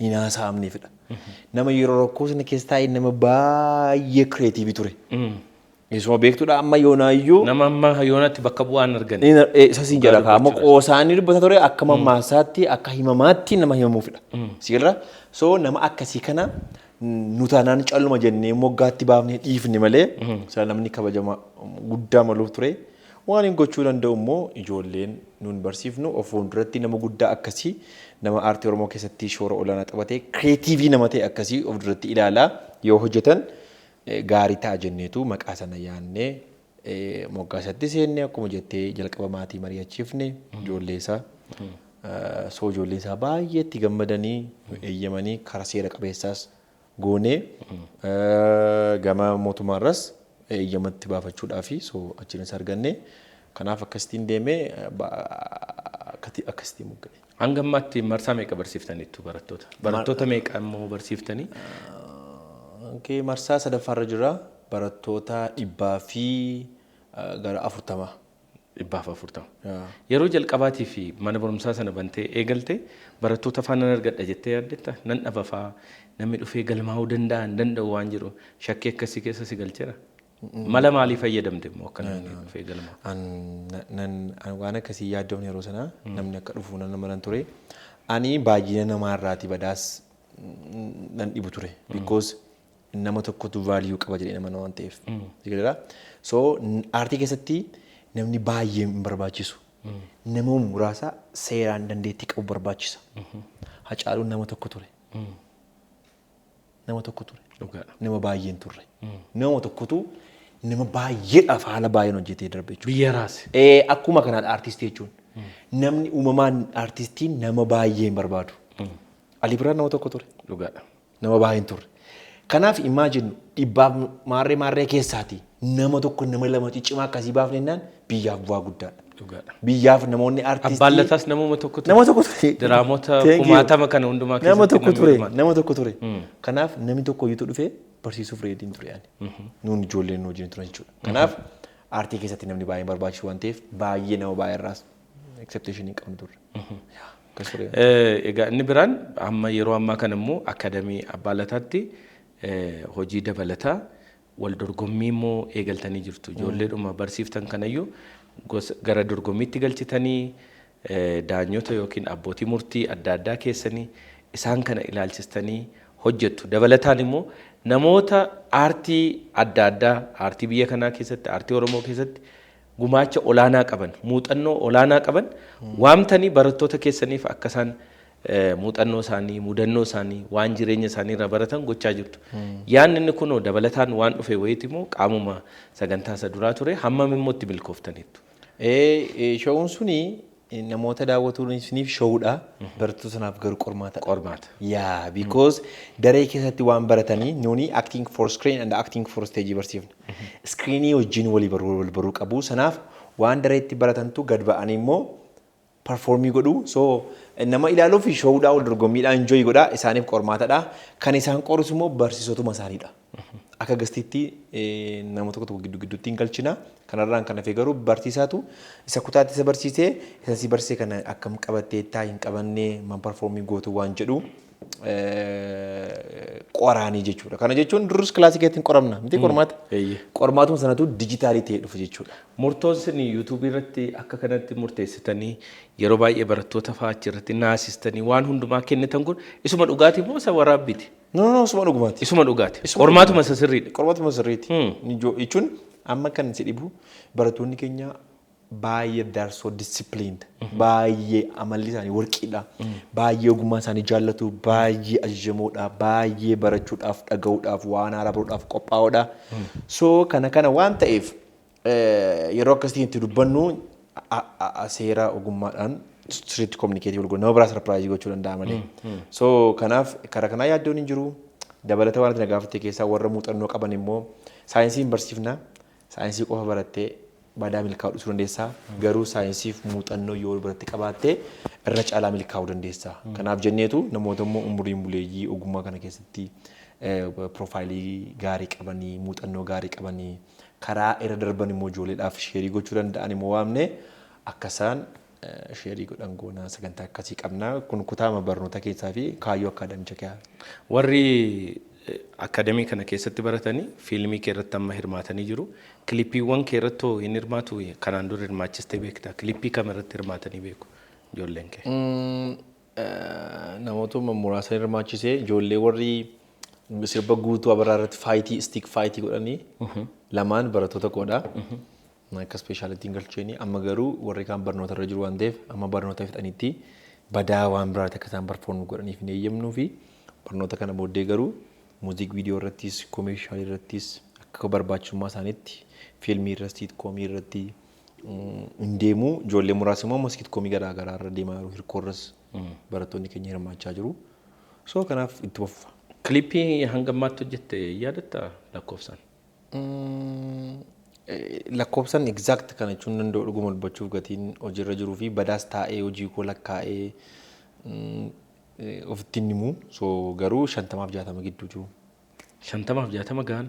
Speaker 2: hin haasa'amneefidha. Nama yeroo rakkoo sana keessa taa'ee nama baay'ee creative ture. Isuma beektuudha amma yoonaayyuu.
Speaker 1: Nama amma yoonatti bakka bu'aan argane.
Speaker 2: Isa siin jedha amma qoosaanii dubbata ture, akka mammaasaatti, akka himamaatti nama himamuufidha. Sirra so nama akkasii kana nu taanaan calluma jennee moggaatti baafnee dhiifne malee sila namni kabajama guddaa maluuf ture. Waan hin gochuu danda'u immoo ijoolleen nuun barsiifnu of fuulduratti nama guddaa akkasii, nama aartii Oromoo keessatti shoora olaanaa taphatee, creative nama ta'e akkasii of duratti ilaalaa yoo hojjetan gaarii ta'a jenneetu maqaa sana yaannee moggaasatti seenne. Akkuma jettee jalqaba maatii mari'achiifne, ijoollee isaa. So ijoolleen isaa baay'ee itti gammadanii eeyyamanii, karaa seera qabeessaas goonee, gama mootummaarras eeyyamatti baafachuudhaafi so achiinis arganne. Kanaaf akkasitiin deemee akkasitiin mogga'e.
Speaker 1: Hanga ammaatti marsaa meeqa barsiiftaniittu barattoota? Barattoota meeqa immoo barsiiftanii?
Speaker 2: Okay, marsaa sadaffaarra jira, barattoota 140.
Speaker 1: 140. Yeroo jalqabaatii fi mana barumsaa sana bantee eegalte barattoota faana argadha jettee yaaddetta? Nan dhaba faa, namni dhufee galmaa'uu danda'a hin danda'u waan jedhu shakkii akkasii keessa si galcheera? Mala maalii fayyadamte immoo akka namni dhufee galmaa'u?
Speaker 2: Waan akkasii yaaddoon yeroo sana namni akka dhufu nan amanan ture. Ani baay'ina namaarraati badaas nan dhibu ture. Because nama tokkotu value qaba jedhee nama waan ta'eef. So aartii keessatti namni baay'ee hin barbaachisu. Nama muraasa seeraan dandeettii qabu barbaachisa. Hacaaluun nama tokko ture. Nama tokko ture. Nama baay'ee hin turre. Nama tokkotu nama baay'eedhaaf haala baay'een hojjetee darbe jechuudha.
Speaker 1: Biyya raase.
Speaker 2: Akkuma kanaan aartistii jechuun. Namni uumamaan aartistiin nama baay'ee hin barbaadu. Ali Birraan nama tokko ture. Nama baay'ee hin turre. Kanaaf imagine dhibbaaf maarree maarree keessaati nama tokko, nama lama ciccimaa akkasii baafne jennaan biyyaaf bu'aa guddaadha. Biyyaaf namoonni aartistii.
Speaker 1: Abbaan Lataas namuma tokko ture.
Speaker 2: Nama tokko ture.
Speaker 1: Diraamota
Speaker 2: Thank you.
Speaker 1: kumaatama kana hundumaa
Speaker 2: Nama
Speaker 1: keessatti
Speaker 2: tokko
Speaker 1: namni
Speaker 2: ture.
Speaker 1: hirmaate.
Speaker 2: Nama tokko ture. Kanaaf namni tokko iyyuu dhufee barsiisuuf ready ture ani. Nuun ijoolleen nu wajjin turan jechuudha. Kanaaf aartii keessatti namni baay'ee barbaachisu waan ta'eef baay'ee nama baay'ee irraas expectation hin qabnu turre. Akkas ture.
Speaker 1: Egaa inni biraan amma yeroo ammaa kana immoo akaadamii Abbaa Lataatti hojii dabalataa wal dorgommii immoo eegaltanii jirtu. Ijoolleedhuma barsiiftan kanayyuu gosa gara dorgommiitti galchitanii, daanyota yookiin abbootii murtii adda addaa keessanii isaan kana ilaalchistanii hojjettu. Dabalataan immoo namoota aartii adda addaa, aartii biyya kanaa keessatti, aartii Oromoo keessatti gumaacha olaanaa qaban, muuxannoo olaanaa qaban waamtanii barattoota keessaniif akka isaan muuxannoo isaanii, mudannoo isaanii, waan jireenya isaanii irraa baratan gochaa jirtu. Yaanni inni kunoo dabalataan waan dhufe wayiiti immoo qaamuma sagantaa isa duraa ture? Hammam immoo itti milkooftaniittu?
Speaker 2: Showuun suni namoota daawwatuuniif showudha. Barattoota sanaaf garuu qormaata.
Speaker 1: Qormaata.
Speaker 2: Yeah, because daree keessatti waan baratanii, nuuni acting for screen and acting for stage barsiifna. Screenii wajjin walii baruu wal baruu qabu. Sanaaf waan dareetti baratantu gad ba'anii immoo perform godhu. So nama ilaaluuf showdhaa, wal dorgommiidhaa enjoy godha. Isaaniif qormaatadha. Kan isaan qorus immoo barsiisotuma isaaniidha. Akka guestiitti nama tokko tokko gidduu gidduutti hin galchina. Kanarraan kan hafe garuu barsiisaatu isa kutaatti isa barsiisee, isa si barsiise kana akkam qabattee taa hin qabannee man perform gootu waan jedhu qoraanii jechuudha. Kana jechuun durus kilaasii keessatti hin qoramna miti qormaata. Qormaatuma sanatu dijitaalii ta'ee dhufe jechuudha.
Speaker 1: Murtoon isin yuutuubii irratti akka kanatti murteessitanii, yeroo baay'ee barattoota fa'aa achirratti naasistanii waan hundumaa kennitan kun isuma dhugaatii moo isa waraabbiiti?
Speaker 2: No, no, isuma dhugumaati.
Speaker 1: Isuma dhugaati. Qormaatuma isa sirriidha.
Speaker 2: Qormaatuma sirriiti. Jechuun amma kan si dhibu barattoonni keenya baay'ee they are so disciplined. Baay'ee amalli isaanii warqiidha. Baay'ee ogummaa isaanii jaallatu, baay'ee ajajamoodha, baay'ee barachuudhaaf, dhaga'uudhaaf, waan haaraa baruudhaaf qophaa'oodha. So kana kana waan ta'eef yeroo akkasitti itti dubbannu seera ogummaadhaan sirriitti communicate wal godhu, nama biraa surprise gochuu danda'a malee. So kanaaf karaa kanaa yaaddoon hin jiru. Dabalata waan ati na gaafatte keessaa warra muuxannoo qaban immoo saayinsii hin barsiifna. Saayinsii qofa barattee badaa milkaa'uu dhiisuu dandeessaa. Garuu saayinsiif muuxannoo yoo biratti qabaatte irra caalaa milkaa'uu dandeessa. Kanaaf jenneetu namoota immoo umuriin buleeyyii, ogummaa kana keessatti profile gaarii qabanii, muuxannoo gaarii qabanii, karaa irra darban immoo ijoolleedhaaf share gochuu danda'an immoo waamne akka isaan share godhan goonaa, sagantaa akkasii qabna. Kun kutaama barnoota keessaa fi kaayyoo akkaadaamicha keessaa.
Speaker 1: Warri Akaadamii kana keessatti baratanii fiilmii kee irratti amma hirmaatanii jiru. Kiliippiiwwan kee irratti hoo hin hirmaatu? Kanaan dura hirmaachistee beektaa? Kiliippii kam irratti hirmaatanii beeku ijoolleen kee?
Speaker 2: Namoota muraasa hirmaachisee, ijoollee warri sirba Guutuu Abaraa irratti fight, stick fight godhanii lamaan barattoota koodha. Akka specialityn galcheeni amma garuu warri kaan barnoota irra jiru waan ta'eef, amma barnoota fixanitti badaa waan biraatti akka isaan perform godhaniif hin eeyyamnuu fi barnoota kana booddee garuu music video irrattis, commercial irrattis, akka barbaachisummaa isaaniitti fiilmii irratti, sitcom irratti hin deemu. Ijoollee muraasa immoo sitcom garaa garaa irra deemaa jiru, hirkoorras barattoonni keenya hirmaachaa jiru. So kanaaf itti fufa.
Speaker 1: Kiliippii hanga ammaatti hojjette yaadattaa lakkoofsaan?
Speaker 2: Lakkoofsaan exact kana jechuun danda'u, dhuguma dubbachuuf, gatiin hojiirra jiruu fi badaas taa'ee hojii koo lakkaa'ee ofitti hin himu. So garuu 50f 60 gidduu jiru.
Speaker 1: 50f 60 gahan,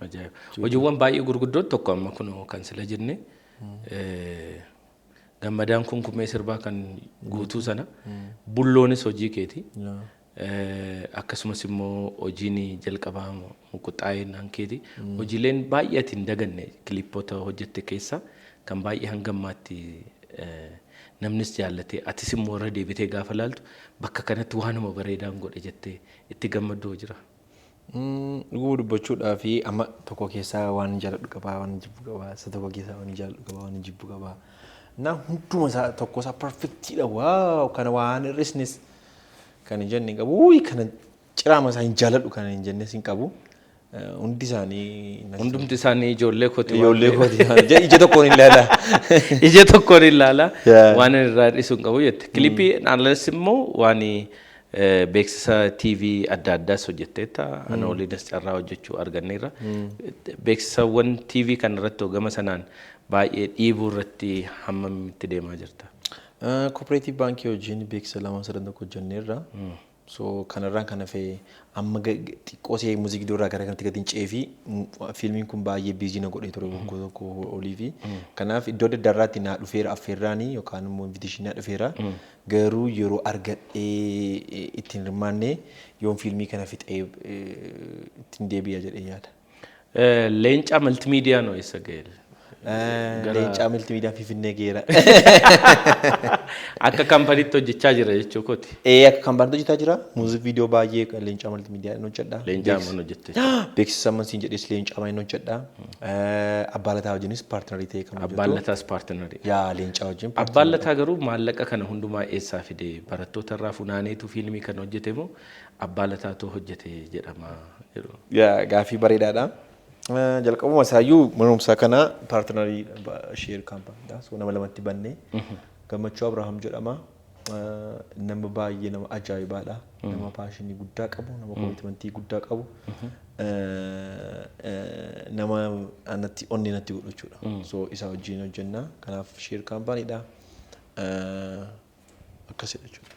Speaker 1: ajaa'iba. Hojiiwwan baay'ee gurguddoon tokko amma kun kan sila jenne Gammadaan Kunkumee sirbaa kan guutuu sana, Bulloonis hojii keeti. Akkasumas immoo hojiin jalqabaa Muquxaa'een hankeeti. Hojiileen baay'ee ati hin daganne kiliippoota hojjette keessa kan baay'ee hanga ammaatti namnis jaallatee, atis immoo irra deebitee gaafa laaltu bakka kanatti waanuma bareedaan godhe jettee itti gammaddu jira.
Speaker 2: Dhuguma dubbachuudhaa fi amma tokko keessaa waan jaalladhu qabaa, waan jibbu qabaa, isa tokko keessaa waan jaalladhu qabaa, waan jibbu qabaa. Na hunduma isaa tokko isaa perfectiidha, wow, kana waan hir'isnis kan hin jenne hin qabu, wuyi kana ciraama isaa hin jaalladhu kan hin jennes hin qabu. Hundi isaanii
Speaker 1: Hundumti isaanii ijoollee kooti.
Speaker 2: Ijoollee kooti. Ija tokkoon hin ilaala.
Speaker 1: Ija tokkoon ilaala. Waan irraa hir'isuu hin qabu jette. Kilippii alas immoo waan beeksisa TV adda addaas hojjetteetta. Ana waliinis carraa hojjechuu arganneerra. Beeksisawwan TV kana irratti gama sanaan baay'ee dhiibuu irratti hammam itti deemaa jirta?
Speaker 2: Cooperative Baankii wajjin beeksisa lama sadan tokko hojjenneerra. So kanarraan kan hafe amma xiqqoo see music video irraa gara kanatti gadi hin ce'ee fi fiilmiin kun baay'ee busy na godhee ture waggoota tokko olii fi kanaaf iddoo adda addaarraatti naa dhufeera affeerraanii yookaan immoo invitation naa dhufeera. Garuu yeroo argadhee ittiin hirmaanne, yoon fiilmii kana fixee ittiin deebi'a jedhee yaada.
Speaker 1: Leencaa Multimediaan hoo eessa ga'e?
Speaker 2: Leencaa Multimedia Finfinnee geera.
Speaker 1: Akka kaampaniitti hojjechaa jira jechuu kooti.
Speaker 2: Ee, akka kaampaniitti hojjetaa jira. Music video baay'ee Leencaa Multimedia hin hojjedha.
Speaker 1: Leencaa amman hojjette.
Speaker 2: Beeksisa amman siin jedhes Leencaa hin hojjedha. Abbaa Lataa wajjinis partner ta'ee kan hojjetu.
Speaker 1: Abbaan Lataas partner.
Speaker 2: Yaa, Leencaa wajjin.
Speaker 1: Abbaan Lataa garuu maallaqa kana hundumaa eessaa fide? Barattoota irraa funaaneetu fiilmii kana hojjete moo Abbaa Lataatu hojjete jedhama jedhu?
Speaker 2: Yaa, gaaffii bareedaadha. Jalqabuma isaayyuu barumsa kana partner share kaampaniidha. So nama lamatti bannee, Gammachuu Abrahaam jedhama. Nama baay'ee nama ajaa'ibaadha. Nama passion guddaa qabu, nama commitment guddaa qabu. Nama anatti onnee natti godhu jechuudha. So isa wajjin hojjenna. Kanaaf share kaampaniidha. Akkasidha jechuudha.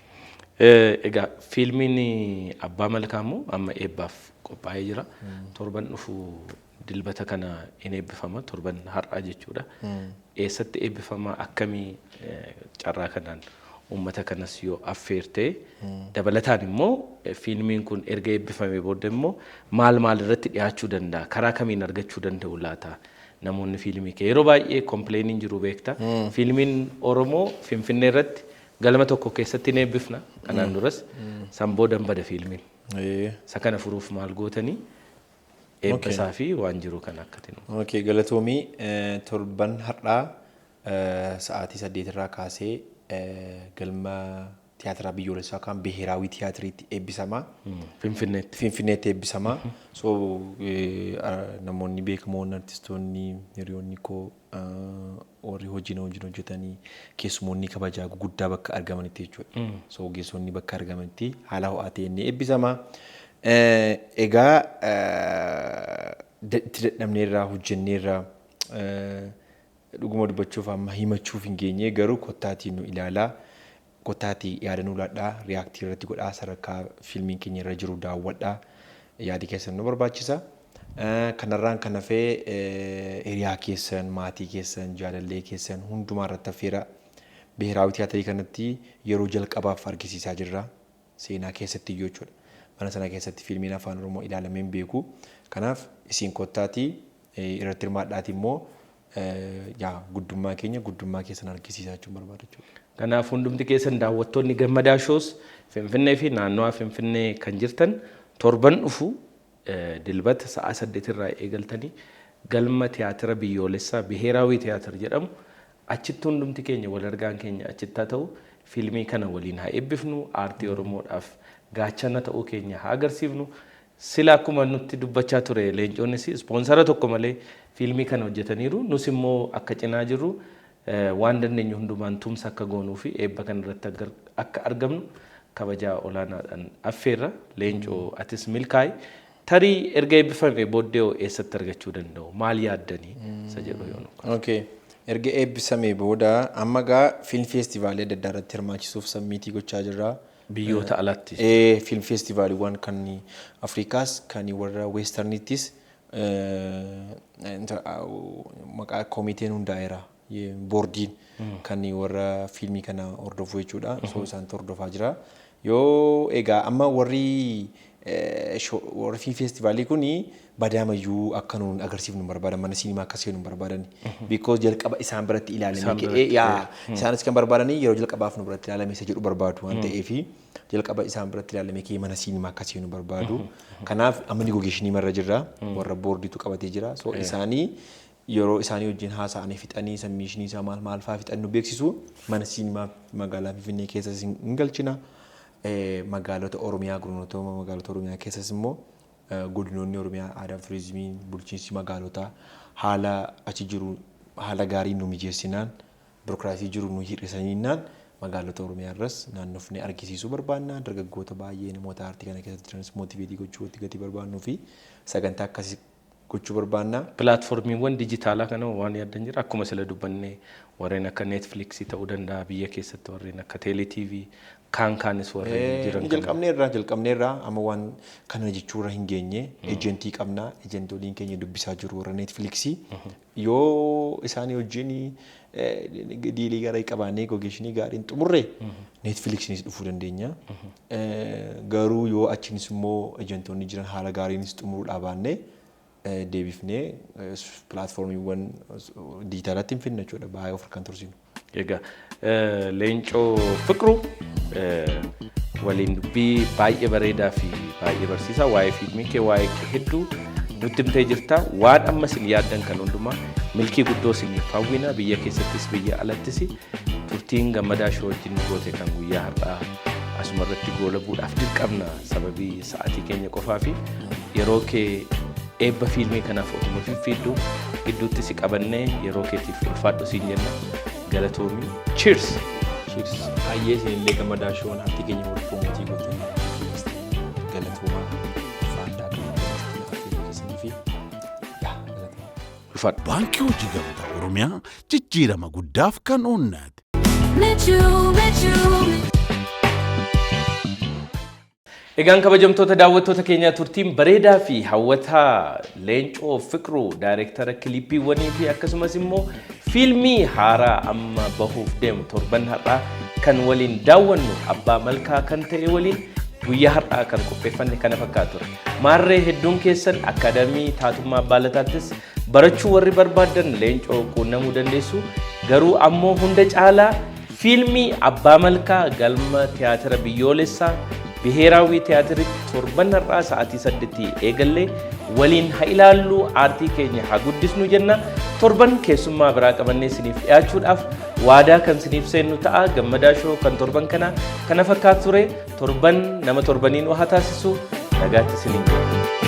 Speaker 1: Egaa fiilmiin Abbaa Malkaa immoo amma eebbaaf qophaa'ee jira. Torban dhufu Dilbata kana in eebbifama, torban har'aa jechuudha. Eessatti eebbifama? Akkamii carraa kanaan uummata kanas yoo affeertee, dabalataan immoo fiilmiin kun erga eebbifamee booda immoo maal maal irratti dhiyaachuu danda'a? Karaa kamiin argachuu danda'u laata? Namoonni fiilmii kee yeroo baay'ee complainiin jiru beekta. Fiilmiin Oromoo Finfinnee irratti galma tokko keessatti ni eebbifna. Kanaan duras san booda hin bada fiilmiin. Isa kana furuuf maal gootanii, eebba isaa fi waan jiru kan akkatiin?
Speaker 2: Okay, galatoomii. Torban har'aa sa'aatii 8 irraa kaasee galma tiyaatiraa biyyoolessaa kan Biheeraawii Tiyaatiriitti eebbisama.
Speaker 1: Finfinneetti.
Speaker 2: Finfinneetti eebbisama. So namoonni beekamoon, artistoonni, hiriyoonni koo, warri hojii na wajjin hojjetanii, keessumoonni kabajaa guguddaa bakka argamanitti jechuudha. So ogeessonni bakka argamanitti haala ho'aa ta'een ni eebbisama. Egaa itti dadhabneerraa, hojjenneerraa, dhuguma dubbachuuf amma himachuuf hin geenye, garuu kottaatii nu ilaalaa. Kottaatii yaada nu laadhaa, react irratti godhaa, sadarkaa fiilmiin keenya irra jiru daawwadhaa. Yaadi keessan nu barbaachisa. Kanarraan kan hafee hiriyaa keessan, maatii keessan, jaalallee keessan hundumaa irratti affeera. Biheeraawi Tiyaatirii kanatti yeroo jalqabaaf argisiisaa jirra. Seenaa keessatti iyyuu jechuudha. Mana sana keessatti fiilmiin afaan Oromoo ilaalamee hin beeku. Kanaaf isin kottaatii irratti hirmaadhaati immoo yaa guddummaa keenya guddummaa keessan argisiisaa jechuun barbaada jechuudha.
Speaker 1: Kanaaf hundumti keessan daawwattoonni Gammadaa Shows Finfinnee fi naannawaa Finfinnee kan jirtan torban dhufu Dilbata sa'a 8 irraa eegaltanii galma tiyaatira biyyoolessaa Biheeraawii Tiyaatir jedhamu achitti hundumti keenya wal argaan keenya achitti haa ta'u. Fiilmii kana waliin haa eebbifnu, aartii Oromoodhaaf gaachana ta'uu keenya haa agarsiifnu. Sila akkuma nutti dubbachaa ture Leencoonis ispoonsara tokko malee fiilmii kana hojjetaniiru. Nus immoo akka cinaa jirru waan dandeenyu hundumaan tumsa akka goonuu fi eebba kana irratti akka argamnu kabajaa olaanaadhaan affeerra. Leencoo, atis milkaa'i. Tarii erga eebbifame booddee hoo eessatti argachuu danda'u? Maal yaaddanii? Isa jedhu yoo nu kaasa.
Speaker 2: Okay. Erga eebbisamee booda amma gaa film feestivaalii adda addaa irratti hirmaachisuuf submit gochaa jirra.
Speaker 1: Biyyoota alaatti.
Speaker 2: Ee, film feestivaaliiwwan kan Afrikaas kan warra Westerniittis maqaa koomiteen hundaa'eera. Boordiin kan warra fiilmii kana hordofu jechuudha. So isaantu hordofaa jira. Yoo egaa amma warri film feestivaalii kuni badaamayyuu akka nuun agarsiifnu hin barbaadan, mana siinimaa akka seenu hin barbaadan. Because jalqaba isaan biratti ilaalamee
Speaker 1: Isaan
Speaker 2: ka'ee
Speaker 1: biratti,
Speaker 2: yaa isaanis kan barbaadanii yeroo jalqabaaf nu biratti ilaalame isa jedhu barbaadu waan ta'eefi jalqaba isaan biratti ilaalamee ka'ee mana siinimaa akka seenu barbaadu. Kanaaf amma negotiation marra jirra. Warra boordiitu qabatee jira. So isaanii yeroo isaanii wajjin haasa'anii fixanii submission isaa maal maal fa'aa fixan nu beeksisu, mana siinimaa magaalaa Finfinnee keessas hin galchina. Magaalota Oromiyaa, godinoota magaalota Oromiyaa keessas immoo godinoonni Oromiyaa aadaa fi turizimiin bulchiinsi magaalotaa haala achi jiru haala gaariin nu mijeessinaan, birokiraasii jiru nu hir'isaniinaan magaalota Oromiyaa irras naannofnee argisiisuu barbaanna. Dargaggoota baay'ee namoota aartii kana keessatti jiranis motivate gochuu itti gatii barbaannuu fi sagantaa akkasii gochuu barbaanna.
Speaker 1: Pilaatfoormiiwwan dijitaalaa kana waan yaaddan jira? Akkuma sila dubbannee warreen akka Neetfiliksii ta'uu danda'a, biyya keessatti warreen akka Teelee kaan kaanis warreen jiran
Speaker 2: Ni
Speaker 1: kana.
Speaker 2: Jalqabneerra, amma waan kana jechuurra hin geenye. Ejentii qabna, ejentooliin keenya dubbisaa jiru warra Neetfiliksii. Yoo isaanii wajjin deal gaarii qabaannee negotiation gaariin xumurre Neetfiliksiinis dhufuu dandeenya. Garuu yoo achinis immoo ejentoonni jiran haala gaariinis xumuruu dhaabaanne deebifnee pilaatfoormiiwwan dijitaalaatti hin finna jechuudha, baay'ee of harkaan tursiinu.
Speaker 1: Egaa Leencoo Fiqiruu waliin dubbii baay'ee bareedaa fi baay'ee barsiisaa waa'ee fiilmii kee, waa'ee kee hedduu nutti himtee jirta. Waan amma isin yaaddan kan hundumaa milkii guddoo isiniif hawwina, biyya keessattis biyya alattis. Turtiin Gammadaa Shoo wajjin goote kan guyyaa har'aa asuma irratti goolabuudhaaf dirqamna sababii sa'aatii keenya qofaa fi yeroo kee eebba fiilmii kanaaf otuma fiffiiddu gidduutti si qabannee yeroo keetiif ulfaadhu siin jenna. Galatoomii. Cheers!
Speaker 2: Cheers. Baay'ee isinillee Gammadaa Shoon aartii keenya wal promote gootanii galatoomaa, ulfaadhaa kan affeeruu keessanii fi yaa galatoomaa.
Speaker 1: Ulfaadhu.
Speaker 3: Baankii Hojii Gamtaa Oromiyaa, jijjiirama guddaaf kan oonnate.
Speaker 4: Michuu, michuu.
Speaker 1: Egaan kabajamtoota daawwattoota keenyaa, turtiin bareedaa fi hawwataa Leencoo Fiqiruu, daayireektara kiliippiiwwanii fi akkasumas immoo fiilmii haaraa amma bahuuf deemu torban har'aa kan waliin daawwannu Abbaa Malkaa kan ta'e waliin guyyaa har'aa kan qopheeffanne kana fakkaatu ture. Maarree hedduun keessan akaadaamii taatummaa Abbaa Lataattis barachuu warri barbaaddan Leencoo quunnamuu dandeessu. Garuu ammoo hunda caalaa fiilmii Abbaa Malkaa galma tiyaatira biyyoolessaa Biheeraawii Tiyaatiritti torban har'aa sa'aatii 8 eegallee waliin haa ilaallu, aartii keenya haa guddisnu jenna. Torban keessummaa biraa qabannee isiniif dhiyaachuudhaaf waadaa kan isiniif seennu ta'a. Gammadaa Shoo kan torban kanaa kana fakkaatu ture. Torban nama torbaniin haa taasisu. Nagaatti isiniin jenna.